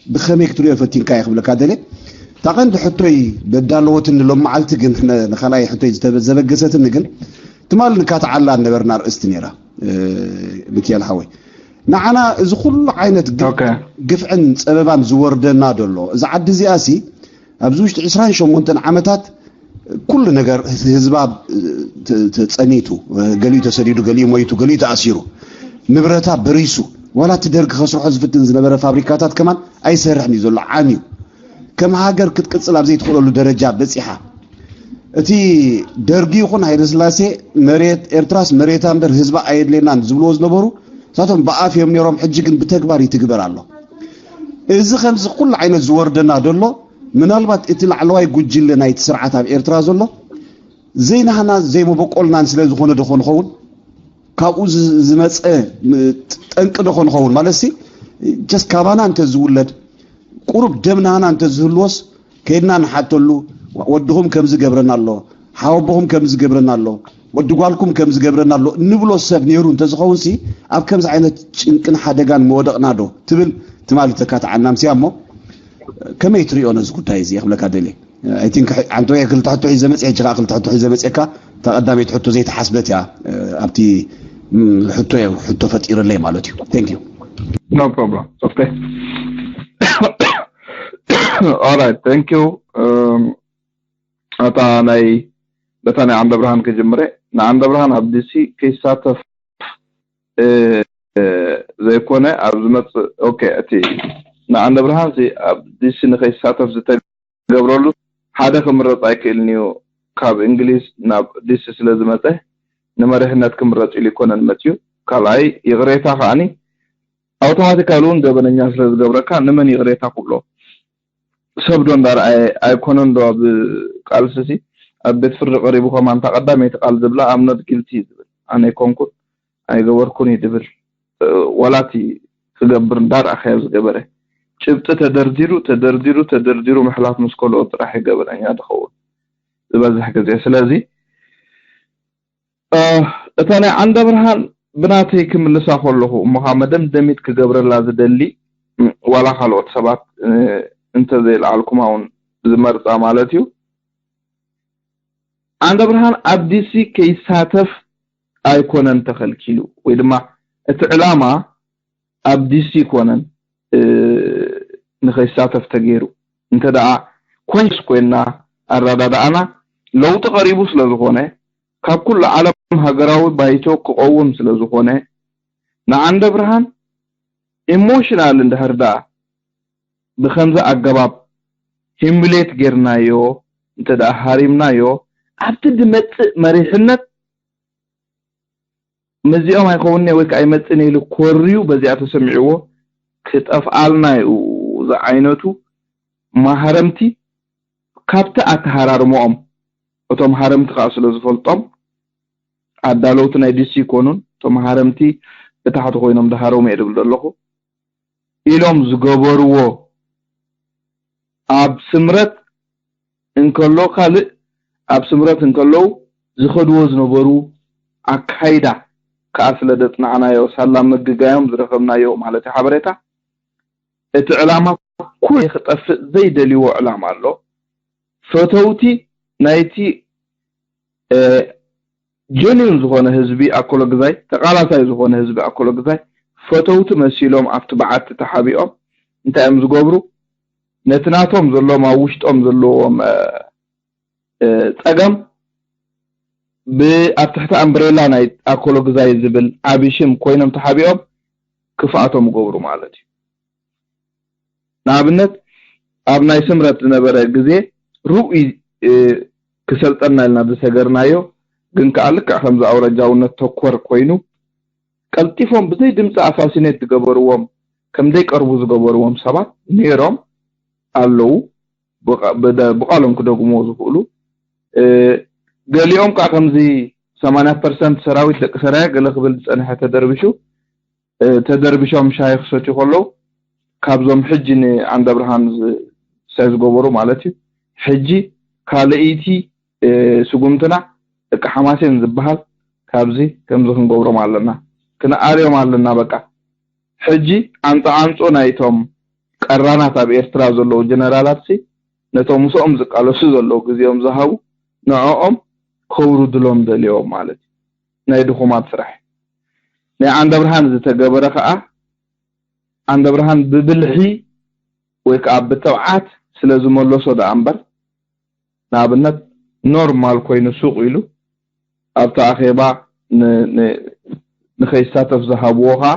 ብኸመይ ክትሪኦ ፈቲንካ እየ ክብለካ ደልየ እታ ቀንዲ ሕቶይ በዳለወትኒ ሎም መዓልቲ ግን ንኻልኣይ ሕቶይ ዘበገሰትኒ ግን ትማል ንካትዓላ ነበርና ርእስቲ ነይራ ሚካኤል ሓወይ ንዓና እዚ ኩሉ ዓይነት ግፍዕን ፀበባን ዝወርደና ደሎ እዚ ዓዲ እዚኣ ሲ ኣብዚ ውሽጢ ዕስራን ሸሞንተን ዓመታት ኩሉ ነገር ህዝባ ተፀኒቱ ገሊኡ ተሰዲዱ ገሊኡ ሞይቱ ገሊኡ ተኣሲሩ ንብረታ በሪሱ ዋላ እቲ ደርጊ ከስርሖ ዝፍትን ዝነበረ ፋብሪካታት ከማን ኣይሰርሕን እዩ ዘሎ ዓምዩ ከም ሃገር ክትቅፅል ኣብ ዘይትኽእለሉ ደረጃ በፂሓ እቲ ደርጊ ይኹን ሃይለስላሴ መሬት ኤርትራስ መሬታ እምበር ህዝባ ኣየድልየናን ዝብልዎ ዝነበሩ እሳቶም ብኣፍ እዮም ነይሮም ሕጂ ግን ብተግባር ይትግበር ኣሎ እዚ ከምዚ ኩሉ ዓይነት ዝወርደና ደሎ ምናልባት እቲ ላዕለዋይ ጉጅለ ናይቲ ስርዓት ኣብ ኤርትራ ዘሎ ዘይናህና ዘይመበቆልናን ስለ ዝኾነ ዶ ንኸውን ካብኡ ዝመፀ ጠንቂ ዶ ንኸውን ማለት ሲ ጀስ ካባና እንተ ዝውለድ ቁሩብ ደም ናህና እንተ ዝህልዎስ ከይድና ንሓተሉ ወድኹም ከምዚ ገብረና ኣሎ ሓወቦኹም ከምዚ ገብረና ኣሎ ወዲ ጓልኩም ከምዚ ገብረና ኣሎ እንብሎ ሰብ ነይሩ እንተዝኸውን ሲ ኣብ ከምዚ ዓይነት ጭንቅን ሓደጋን መወደቕና ዶ ትብል ትማሊ ተካትዓና ምስያ እሞ ከመይ ትሪኦ ነዚ ጉዳይ እዚ ክብለካ ደልየ I think ሓንቲ ወይ ክልተ ሕቶ ሒዘ መፅእ ሕጂ ከዓ ክልተ ሕቶ ሒዘ መፅእካ እታ ቀዳመይቲ ሕቶ ዘይተሓስበት እያ ኣብቲ ሕቶ ሕቶ ፈጢርለይ ማለት እዩ thank you no problem okay alright thank you ኣታ ናይ በታ ናይ ዓንደ ብርሃን ክጅምረ ንዓንደ ብርሃን ኣብ ዲሲ ከይሳተፍ ዘይኮነ ኣብ ዝመጽእ፣ ኦኬ፣ እቲ ንዓንደ ብርሃን ሲ ኣብ ዲሲ ንኸይሳተፍ ዝተገብረሉ ሓደ ክምረጽ ኣይክእልን እዩ። ካብ እንግሊዝ ናብ ዲሲ ስለ ዝመጸ ንመሪሕነት ክምረጽ ኢሉ ይኮነን መጽዩ። ካልኣይ ይቕሬታ ከዓኒ ኣውቶማቲካሊ እውን ገበነኛ ስለ ዝገብረካ ንመን ይቕሬታ ክብሎ? ሰብ ዶ እንዳረኣየ ኣይኮነን ዶ ኣብ ቃልሲ ሲ ኣብ ቤት ፍርዲ ቀሪቡ ከማን እታ ቀዳመይቲ ቃል ዝብላ I'm not guilty ዝብል፣ ኣነ ኣይኮንኩን ኣይገበርኩን እዩ ዝብል። ዋላ እቲ ክገብር እንዳረኣኻዮ ዝገበረ ጭብጢ ተደርዲሩ ተደርዲሩ ተደርዲሩ ምሕላፍ ምስ ከልኦ ጥራሕ እዩ ገበነኛ ዝኸውን ዝበዝሕ ግዜ። ስለዚ እታ ናይ ዓንደ ብርሃን ብናተይ ክምልሳ ከለኹ እሞ ከዓ መደምደሚት ክገብረላ ዝደሊ ዋላ ካልኦት ሰባት እንተዘይለዓልኩማ እውን ዝመርፃ ማለት እዩ። ዓንደ ብርሃን ኣብ ዲሲ ከይሳተፍ ኣይኮነን ተኸልኪሉ ወይ ድማ እቲ ዕላማ ኣብ ዲሲ ኣይኮነን ንኸይሳተፍ ተገይሩ። እንተ ደኣ ኮይንስ ኮይና ኣረዳድኣና ለውጢ ቀሪቡ ስለ ዝኾነ ካብ ኩሉ ዓለም ሃገራዊ ባይቶ ክቐውም ስለ ዝኾነ ንዓንደ ብርሃን ኢሞሽናል እንድሕር ደኣ ብኸምዚ ኣገባብ ሂሚሌት ጌርናዮ እንተ ደኣ ሃሪምናዮ ኣብቲ ዝመጽእ መሪሕነት መዚኦም ኣይኸውን ወይ ከዓ ኣይመጽእን ኢሉ ኮርዩ በዚኣ ተሰሚዕዎ ክጠፍኣልና እዩ ዝዓይነቱ ማህረምቲ ካብቲ ኣተሃራርሞኦም እቶም ሃረምቲ ከዓ ስለ ዝፈልጦም ኣዳለውቲ ናይ ዲሲ ይኮኑን እቶም ሃረምቲ ብታሕቲ ኮይኖም ዝሃረሙ እየ ዝብል ዘለኹ ኢሎም ዝገበርዎ ኣብ ስምረት እንከሎ ካልእ ኣብ ስምረት እንከለዉ ዝኸድዎ ዝነበሩ ኣካይዳ ከዓ ስለ ዘፅናዕናዮ ሳላ ምግጋዮም ዝረኸብናዮ ማለት እዩ ሓበሬታ እቲ ዕላማ ኩሉ ክጠፍእ ዘይደልይዎ ዕላማ ኣሎ ፈተውቲ ናይቲ ጀኒን ዝኾነ ህዝቢ ኣኮሎግዛይ ተቃላሳይ ዝኾነ ህዝቢ ኣኮሎግዛይ ፈተውቲ መሲሎም ኣብቲ በዓቲ ተሓቢኦም እንታይ እዮም ዝገብሩ ነቲ ናቶም ዘለዎም ኣብ ውሽጦም ዘለዎም ፀገም ኣብ ትሕቲ ኣምብሬላ ናይ ኣኮሎግዛይ ዝብል ዓብይ ሽም ኮይኖም ተሓቢኦም ክፍኣቶም ይገብሩ ማለት እዩ ንኣብነት ኣብ ናይ ስምረት ዝነበረ ግዜ ርኡይ ክሰልጠና ኢልና ዝሰገርናዮ ግን ከዓ ልክዕ ከምዚ ኣውረጃውነት ተኮር ኮይኑ ቀልጢፎም ብዘይ ድምፂ ኣሳሲኔት ዝገበርዎም ከም ዘይቀርቡ ዝገበርዎም ሰባት ነይሮም ኣለዉ ብቃሎም ክደግምዎ ዝኽእሉ ገሊኦም ከዓ ከምዚ ሰማንያ ፐርሰንት ሰራዊት ደቂ ሰራየ ገለ ክብል ዝፀንሐ ተደርቢሹ ተደርቢሾም ሻሂ ክሰትዩ ከለዉ ካብዞም ሕጂ ንዓንደ ብርሃን ዝሳይ ዝገበሩ ማለት እዩ ሕጂ ካልእይቲ ስጉምትና ደቂ ሓማሴን ዝበሃል ካብዚ ከምዚ ክንገብሮም ኣለና ክንኣርዮም ኣለና በቃ ሕጂ ዓንፃዓንፆ ናይቶም ቀራናት ኣብ ኤርትራ ዘለዉ ጀነራላት ሲ ነቶም ምስኦም ዝቃለሱ ዘለዉ ግዜኦም ዝሃቡ ንዕኦም ከውርድሎም ደልዮም ማለት እዩ ናይ ድኹማት ስራሕ ናይ ዓንደ ብርሃን ዝተገበረ ከዓ ዓንደ ብርሃን ብብልሒ ወይ ከዓ ብትብዓት ስለ ዝመለሶ ደኣ እምበር ንኣብነት ኖርማል ኮይኑ ሱቕ ኢሉ ኣብቲ ኣኼባ ንኸይሳተፍ ዝሃብዎ ከዓ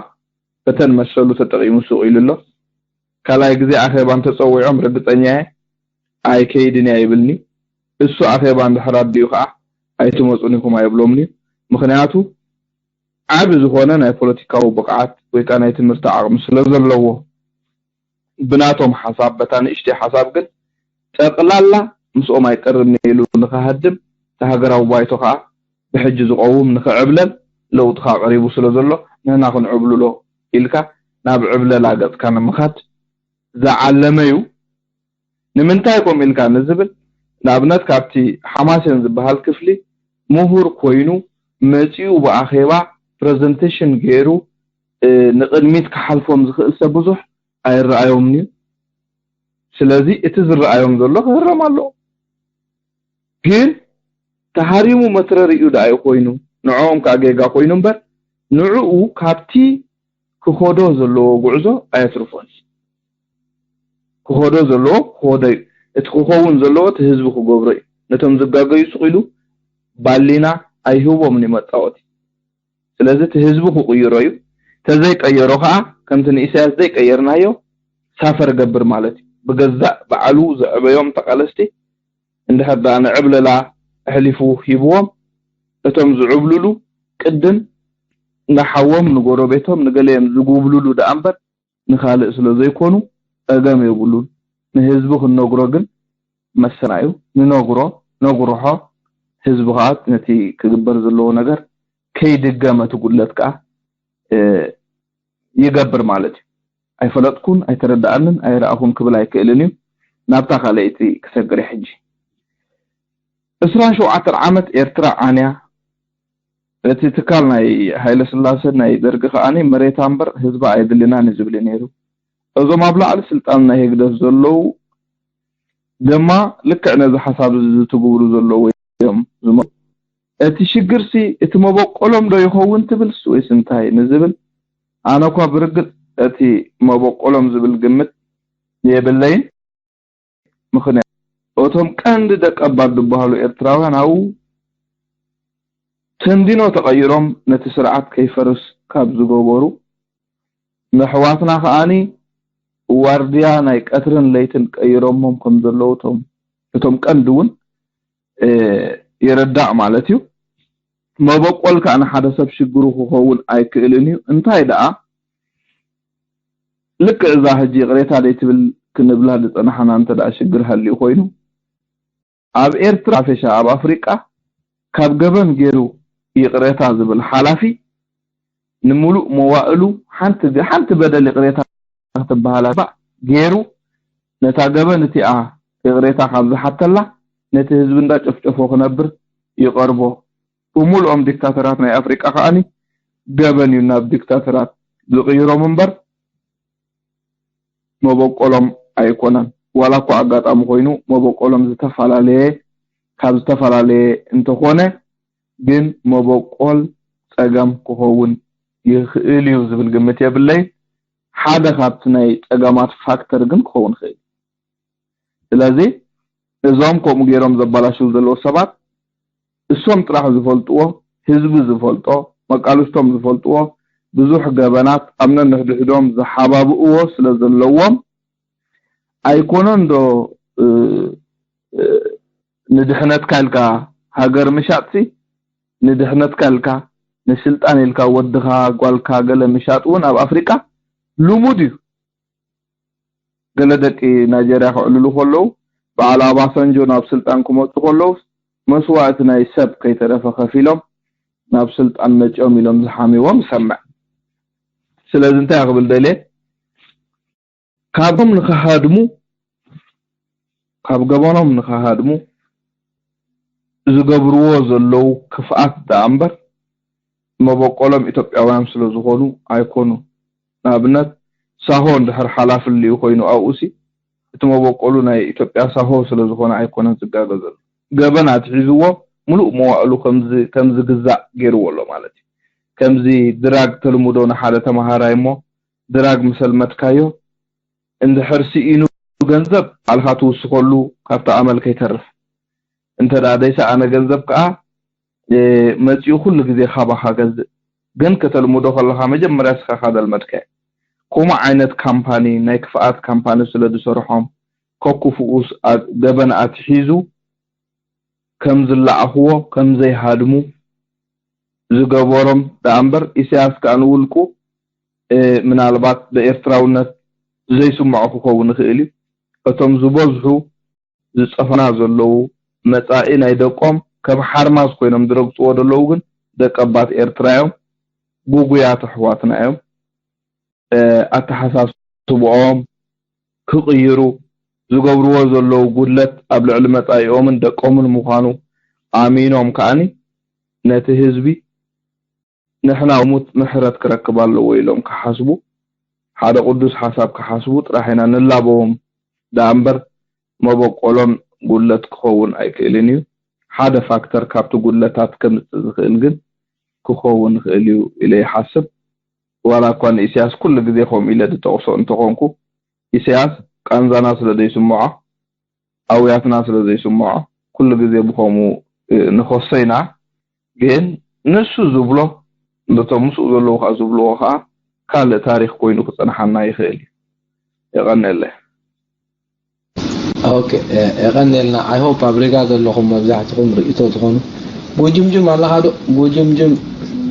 በተን መሰሉ ተጠቒሙ ሱቕ ኢሉ ኣሎ። ካልኣይ ግዜ ኣኼባ እንተፀዊዖም ርግፀኛ እየ ኣይከይድን እያ ይብልኒ። እሱ ኣኼባ እንድሕር ኣዲኡ ከዓ ኣይትመፁን ኢኹም ኣይብሎምን እዩ። ምኽንያቱ ዓቢ ዝኾነ ናይ ፖለቲካዊ ብቕዓት ወይ ከዓ ናይ ትምህርቲ ዓቕሚ ስለ ዘለዎ ብናቶም ሓሳብ በታ ንእሽተይ ሓሳብ ግን ጠቕላላ ምስኦም ኣይቀርብን ኢሉ ንኽሃድም እቲ ሃገራዊ ባይቶ ከዓ ብሕጂ ዝቐውም ንኽዕብለል ለውጢ ከዓ ቀሪቡ ስለ ዘሎ ንሕና ክንዕብልሎ ኢልካ ናብ ዕብለላ ገፅካ ንምኻድ ዝዓለመ እዩ። ንምንታይ ከምኡ ኢልካ ንዝብል ንኣብነት ካብቲ ሓማሴን ዝበሃል ክፍሊ ምሁር ኮይኑ መፂኡ ብኣኼባ ፕረዘንቴሽን ገይሩ ንቕድሚት ክሓልፎም ዝኽእል ሰብ ብዙሕ ኣይረኣዮምን እዩ። ስለዚ እቲ ዝረኣዮም ዘሎ ክህረም ኣለዎ። ግን ተሃሪሙ መትረሪኡ ደኣ እዩ ኮይኑ ንዕኦም ከዓ ጌጋ ኮይኑ እምበር ንዕኡ ካብቲ ክኸዶ ዘለዎ ጉዕዞ ኣየትርፎን እዩ። ክኸዶ ዘለዎ ክኸዶ እዩ። እቲ ክኸውን ዘለዎ እቲ ህዝቢ ክገብሮ እዩ። ነቶም ዝጋገዩ ስቕ ኢሉ ባሊና ኣይህቦምን እዩ መፃወቲ። ስለዚ እቲ ህዝቢ ክቕይሮ እዩ። ተዘይቀየሮ ከዓ ከምቲ ንኢሳያስ ዘይቀየርናዮ ሳፈር ገብር ማለት እዩ። ብገዛእ በዓሉ ዘዕበዮም ተቃለስቲ እንድሕር ደኣ ንዕብለላ ኣሕሊፉ ሂብዎም፣ እቶም ዝዕብልሉ ቅድም ንሓዎም ንጎረቤቶም ንገለዮም ዝጉብልሉ ደኣ እምበር ንኻልእ ስለ ዘይኮኑ ጸገም የብሉን። ንህዝቢ ክንነግሮ ግን መሰና እዩ። ንነግሮ፣ ነጉርሖ፣ ህዝቢ ከዓ ነቲ ክግበር ዘለዎ ነገር ከይድገም እቲ ጉድለት ከዓ ይገብር ማለት እዩ። ኣይፈለጥኩን ኣይተረዳኣንን ኣይረኣኹን ክብል ኣይክእልን እዩ። ናብታ ካልኣይቲ ክሰግር ሕጂ። ዕስራን ሸውዓተን ዓመት ኤርትራ ዓንያ፣ እቲ ትካል ናይ ሃይለ ስላሰ ናይ ደርጊ ከዓኒ መሬታ እምበር ህዝባ ኣይድልናን እዩ ዝብል እዩ ነይሩ። እዞም ኣብ ላዕሊ ስልጣን ናይ ህግደፍ ዘለዉ ድማ ልክዕ ነዚ ሓሳብ እዚ ዝትግብሩ ዘለዉ እዮም ዝመ እቲ ሽግርሲ እቲ መበቆሎም ዶ ይኸውን ትብልስ ወይስ እንታይ ንዝብል ኣነ እኳ ብርግጽ እቲ መበቆሎም ዝብል ግምት የብለይን። ምኽንያት እቶም ቀንዲ ደቀባት ዝበሃሉ ኤርትራውያን ኣብኡ ተንዲኖ ተቐይሮም ነቲ ስርዓት ከይፈርስ ካብ ዝገበሩ ነሕዋትና ከኣኒ ዋርድያ ናይ ቀትርን ለይትን ቀይሮሞም ከም ዘለዉ እቶም እቶም ቀንዲ እውን የረዳእ ማለት እዩ። መበቆል ከዓ ንሓደ ሰብ ሽግሩ ክኸውን ኣይክእልን እዩ። እንታይ ደኣ ልክዕ እዛ ሕጂ ይቕሬታ ደይ ትብል ክንብላ ዝጸናሕና እንተ ደኣ ሽግር ሃልዩ ኮይኑ ኣብ ኤርትራ ሓፈሻ ኣብ ኣፍሪቃ ካብ ገበን ገይሩ ይቕሬታ ዝብል ሓላፊ ንምሉእ መዋእሉ ሓንቲ ሓንቲ በደል ይቕሬታ ክትበሃል ኣባ ገይሩ ነታ ገበን እቲኣ ይቕሬታ ካብ ዝሓተላ ነቲ ህዝቢ እንዳጨፍጨፎ ክነብር ይቐርቦ። ብምሉኦም ዲክታተራት ናይ ኣፍሪቃ ከኣኒ ገበን እዩ ናብ ዲክታተራት ዝቕይሮም እምበር መበቆሎም ኣይኮነን። ዋላ እኳ ኣጋጣሚ ኮይኑ መበቆሎም ዝተፈላለየ ካብ ዝተፈላለየ እንተኾነ ግን መበቆል ጸገም ክኸውን ይኽእል እዩ ዝብል ግምት የብለይ። ሓደ ካብቲ ናይ ጸገማት ፋክተር ግን ክኸውን ይኽእል። ስለዚ እዞም ከምኡ ገይሮም ዘባላሽው ዘለዉ ሰባት እሶም ጥራሕ ዝፈልጥዎ፣ ህዝቢ ዝፈልጦ፣ መቃልስቶም ዝፈልጥዎ ብዙሕ ገበናት ኣብ ነንሕድሕዶም ዝሓባብእዎ ስለ ዘለዎም ኣይኮነን ዶ ንድሕነትካ ኢልካ ሃገር ምሻጥሲ ንድሕነትካ ኢልካ ንስልጣን ኢልካ ወድኻ ጓልካ ገለ ምሻጥ እውን ኣብ ኣፍሪቃ ልሙድ እዩ። ገለ ደቂ ናይጀርያ ክዕልሉ ከለዉ በዓል ኣባሳንጆ ናብ ስልጣን ክመፁ ከለዉ መስዋእቲ ናይ ሰብ ከይተረፈ ከፊሎም ናብ ስልጣን መፂኦም ኢሎም ዝሓምዎም ይሰምዕ። ስለዚ እንታይ ክብል ደልየ ካብቶም ንክሃድሙ ካብ ገበኖም ንክሃድሙ ዝገብርዎ ዘለዉ ክፍኣት ደኣ እምበር መበቆሎም ኢትዮጵያውያን ስለ ዝኾኑ ኣይኮኑን። ንኣብነት ሳሆ እንድሕር ሓላፊ ልዩ ኮይኑ ኣብኡሲ እቲ መበቆሉ ናይ ኢትዮጵያ ሳሆ ስለ ዝኾነ ኣይኮነን ዝጋገ ዘሎ። ገበን ኣትሒዝዎ ምሉእ መዋእሉ ከም ዝግዛእ ገይርዎ ኣሎ ማለት እዩ። ከምዚ ድራግ ተልምዶ ንሓደ ተምሃራይ እሞ ድራግ ምሰልመድካዮ እንድሕር ስኢኑ ገንዘብ ባዕልኻ ትውስኸሉ ካብቲ ኣመል ከይተርፍ እንተ ደኣ ዘይሰኣነ ገንዘብ ከኣ መጺኡ ኩሉ ግዜ ካባኻ ገዝእ ግን ከተልምዶ ከለኻ መጀመርያ ስኻ ካደልመድካዮ ከምኡ ዓይነት ካምፓኒ ናይ ክፍኣት ካምፓኒ ስለ ዝሰርሖም ከኩፍኡስ ገበን ኣትሒዙ ከም ዝለኣኽዎ ከም ዘይሃድሙ ዝገበሮም ደኣ እምበር ኢሳያስ ከኣ ንውልቁ ምናልባት ብኤርትራውነት ዘይስምዖ ክኸውን ይኽእል እዩ። እቶም ዝበዝሑ ዝጸፈና ዘለዉ መጻኢ ናይ ደቆም ከም ሓርማዝ ኮይኖም ዝረግጽዎ ዘለዉ ግን ደቀባት ኤርትራ እዮም። ጉጉያት ኣሕዋትና እዮም። ኣተሓሳስብኦም ክቕይሩ ዝገብርዎ ዘለዉ ጉድለት ኣብ ልዕሊ መጻኢኦምን ደቆምን ምዃኑ ኣሚኖም ከኣኒ ነቲ ህዝቢ ንሕና ሙት ምሕረት ክረክብ ኣለዎ ኢሎም ክሓስቡ ሓደ ቅዱስ ሓሳብ ክሓስቡ ጥራሕ ኢና ንላበዎም ደኣ እምበር መበቆሎም ጉድለት ክኸውን ኣይክእልን እዩ። ሓደ ፋክተር ካብቲ ጉድለታት ከምጽእ ዝኽእል ግን ክኸውን ይኽእል እዩ ኢለ ይሓስብ። ዋላ እኳ ንኢሳያስ ኩሉ ግዜ ከምኡ ኢለ ዝጠቕሶ እንተኾንኩ ኢሳያስ ቃንዛና ስለ ዘይስምዖ ኣውያትና ስለ ዘይስምዖ ኩሉ ግዜ ብኸምኡ ንኸሶ ኢና። ግን ንሱ ዝብሎ ነቶም ምስኡ ዘለዉ ከዓ ዝብልዎ ከዓ ካልእ ታሪኽ ኮይኑ ክጸንሓና ይኽእል እዩ። የቐንየለይ። ኦኬ፣ የቐንየልና። I hope ኣብ ሪጋ ዘለኹም መብዛሕትኹም ርእይቶ ትኾኑ። ጉጅምጅም ኣለኻ ዶ? ጉጅምጅም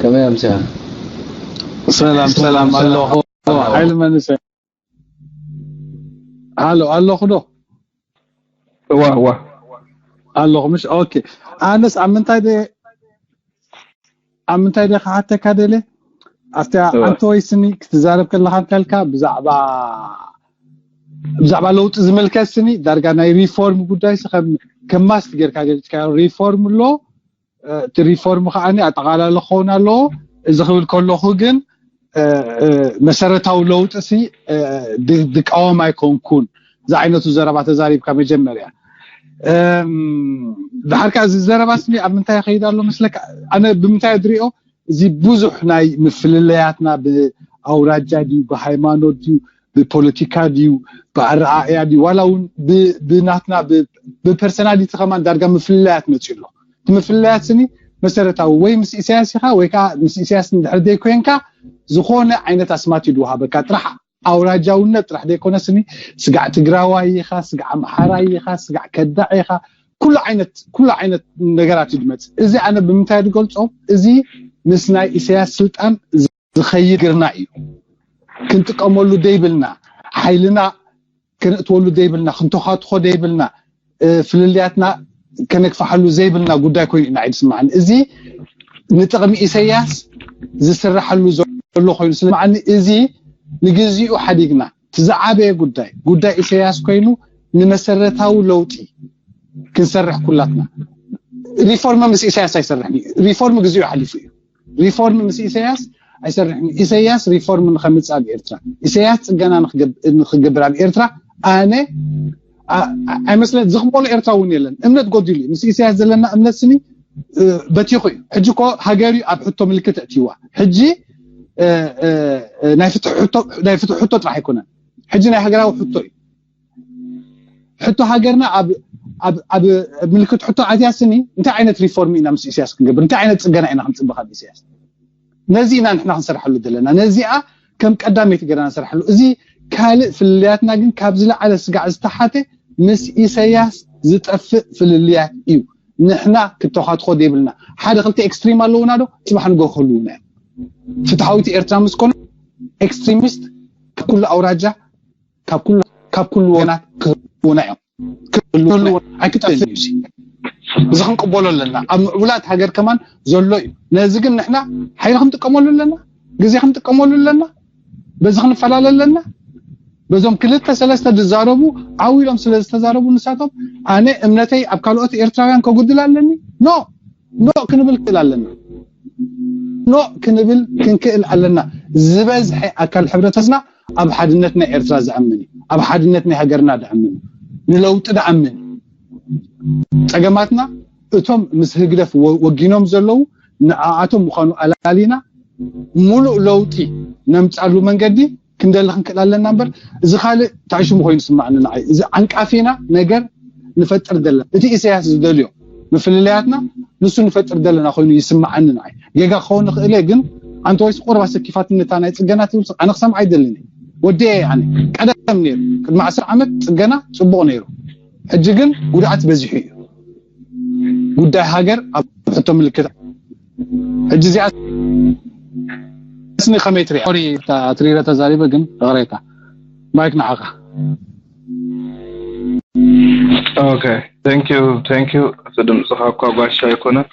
ከመይ ኣምስያ? ሰላም ሰላም ኣለኹ። ሓይሊ መንሰ ሃሎ ኣለኹ ዶ? እዋ እዋ ኣለኹ ምሽ? ኦኬ። ኣነስ ኣብ ምንታይ ደ ኣብ ምንታይ ደ ክሓተካ ደለ ኣብታ ኣንተ ወይ ስኒ ክትዛረብ ከለኻ እንተልካ ብዛዕባ ብዛዕባ ለውጢ ዝምልከት ስኒ ዳርጋ ናይ ሪፎርም ጉዳይ ሲ ከም ከም ማስት ጌርካ ገሊጽካዮ። ሪፎርም ኣሎ፣ እቲ ሪፎርም ከዓ ኣጠቓላሊ ክኸውን ኣለዎ። እዚ ክብል ከለኹ ግን መሰረታዊ ለውጢ ሲ ድቃወም ኣይኮንኩን። እዚ ዓይነቱ ዘረባ ተዛሪብካ መጀመርያ ድሓር ከዓ እዚ ዘረባ ስኒ ኣብ ምንታይ ይኸይድ ኣሎ መስለካ? ኣነ ብምንታይ ድሪኦ እዚ ብዙሕ ናይ ምፍልለያትና ብኣውራጃ ድዩ ብሃይማኖት ድዩ ብፖለቲካ ድዩ ብኣረኣእያ ድዩ ዋላ እውን ብናትና ብፐርሰናሊቲ ከማን ዳርጋ ምፍልለያት መፅኡ ኣሎ። እቲ ምፍልለያት ስኒ መሰረታዊ ወይ ምስ ኢሳያስ ኢኻ ወይ ከዓ ምስ ኢሳያስ እንድሕር ዘይኮንካ ዝኾነ ዓይነት ኣስማት እዩ ድወሃበካ ጥራሕ ኣውራጃውነት ጥራሕ ዘይኮነ ስኒ ስጋዕ ትግራዋይ ኢኻ፣ ስጋዕ ኣምሓራይ ኢኻ፣ ስጋዕ ከዳዕ ኢኻ፣ ኩሉ ዓይነት ኩሉ ዓይነት ነገራት እዩ ድመፅእ። እዚ ኣነ ብምንታይ ዝገልፆ እዚ ምስ ናይ ኢሳያስ ስልጣን ዝኸይድ ግርና እዩ። ክንጥቀመሉ ደይብልና ሓይልና ከነእትወሉ ደይብልና ክንተኻትኾ ደይብልና ፍልልያትና ከነግፋሓሉ ዘይብልና ጉዳይ ኮይኑ ኢና ዝስማዓኒ። እዚ ንጥቕሚ ኢሳያስ ዝስራሓሉ ዘሎ ኮይኑ ስለማዓኒ እዚ ንግዚኡ ሓዲግና እቲ ዝዓበየ ጉዳይ ጉዳይ ኢሳያስ ኮይኑ ንመሰረታዊ ለውጢ ክንሰርሕ ኩላትና። ሪፎርም ምስ ኢሳያስ ኣይሰርሕን እዩ። ሪፎርም ግዚኡ ሓሊፉ እዩ። ሪፎርም ምስ ኢሳያስ ኣይሰርሕን እዩ። ኢሳያስ ሪፎርም ንኸምፅእ ኣብ ኤርትራ ኢሳያስ ፅገና ንክገብር ኣብ ኤርትራ ኣነ ኣይመስለን ዝቕበሎ ኤርትራ እውን የለን። እምነት ጎዲሉ እዩ። ምስ ኢሳያስ ዘለና እምነት ስኒ በቲኹ እዩ። ሕጂ እኮ ሃገር እዩ ኣብ ሕቶ ምልክት ኣእትይዋ። ሕጂ ናይ ፍትሒ ሕቶ ጥራሕ ኣይኮነን። ሕጂ ናይ ሃገራዊ ሕቶ እዩ። ሕቶ ሃገርና ኣብ ኣብ ኣብ ምልክት ሕቶ ኣትያ ስኒ እንታይ ዓይነት ሪፎርም ኢና ምስ ኢሳያስ ክንገብር እንታይ ዓይነት ፅገና ኢና ክንፅበ ካብ ኢሳያስ ነዚ ኢና ንሕና ክንሰርሓሉ ዘለና። ነዚኣ ከም ቀዳመይቲ ገይርና ንሰርሓሉ። እዚ ካልእ ፍልልያትና ግን ካብ ዝለዓለ ስጋዕ ዝተሓተ ምስ ኢሳያስ ዝጠፍእ ፍልልያት እዩ። ንሕና ክተኻትኾ ዘይብልና ሓደ ክልተ ኤክስትሪም ኣለውና ዶ ፅባሕ ንጎ ክህልውና እዮም። ፍትሓዊት ኤርትራ ምስ ኮነ ኤክስትሪሚስት ካብ ኩሉ ኣውራጃ ካብ ኩሉ ካብ ኩሉ ወገናት ክህልውና እዮም። ክህልውና ኣይክጠፍእ እዩ። እዚ ክንቅበሎ ኣለና። ኣብ ምዕቡላት ሃገር ከማን ዘሎ እዩ። ነዚ ግን ንሕና ሓይሊ ክንጥቀመሉ ኣለና፣ ግዜ ክንጥቀመሉ ኣለና፣ በዚ ክንፈላለ ኣለና። በዞም ክልተ ሰለስተ ዝዛረቡ ዓው ኢሎም ስለ ዝተዛረቡ ንሳቶም ኣነ እምነተይ ኣብ ካልኦት ኤርትራውያን ከጉድል ኣለኒ? ኖ ኖ ክንብል ክእል ኣለና። ኖ ክንብል ክንክእል ኣለና። ዝበዝሐ ኣካል ሕብረተሰብና ኣብ ሓድነት ናይ ኤርትራ ዝኣምን እዩ። ኣብ ሓድነት ናይ ሃገርና ዝኣምን እዩ። ንለውጢ ዝኣምን እዩ። ፀገማትና እቶም ምስ ህግደፍ ወጊኖም ዘለዉ ንኣኣቶም ምዃኑ ኣላሊና ሙሉእ ለውጢ ነምፃሉ መንገዲ ክንደሊ ክንክእል ኣለና እምበር እዚ ካልእ ታሽሙ ኮይኑ ስማዕኒ ንዓይ እዚ ዓንቃፊና ነገር ንፈጥር ዘለና እቲ ኢሳያስ ዝደልዮ ምፍልለያትና ንሱ ንፈጥር ዘለና ኮይኑ ይስማዓኒ ንዓይ ጌጋ ክኸውን ንኽእል እየ ግን ኣንተ ወይስ ቁርባ ሰኪፋትኒ እታ ናይ ፅገና ትብል ኣነ ክሰምዓ ኣይደልን ወዲ ኣነ ቀደም ነይሩ ቅድሚ ዓስር ዓመት ፅገና ፅቡቕ ነይሩ ሕጂ ግን ጉድኣት በዚሑ እዩ ጉዳይ ሃገር ኣብ ሕቶ ምልክት ሕጂ እዚኣ ስኒ ከመይ ትሪኣ ሶሪ ትሪረ ተዛሪበ ግን ይቕሬታ ማይክ ንዓኻ okay thank you thank you እቲ ድምፅኻ እኳ ጓሻ ኣይኮነን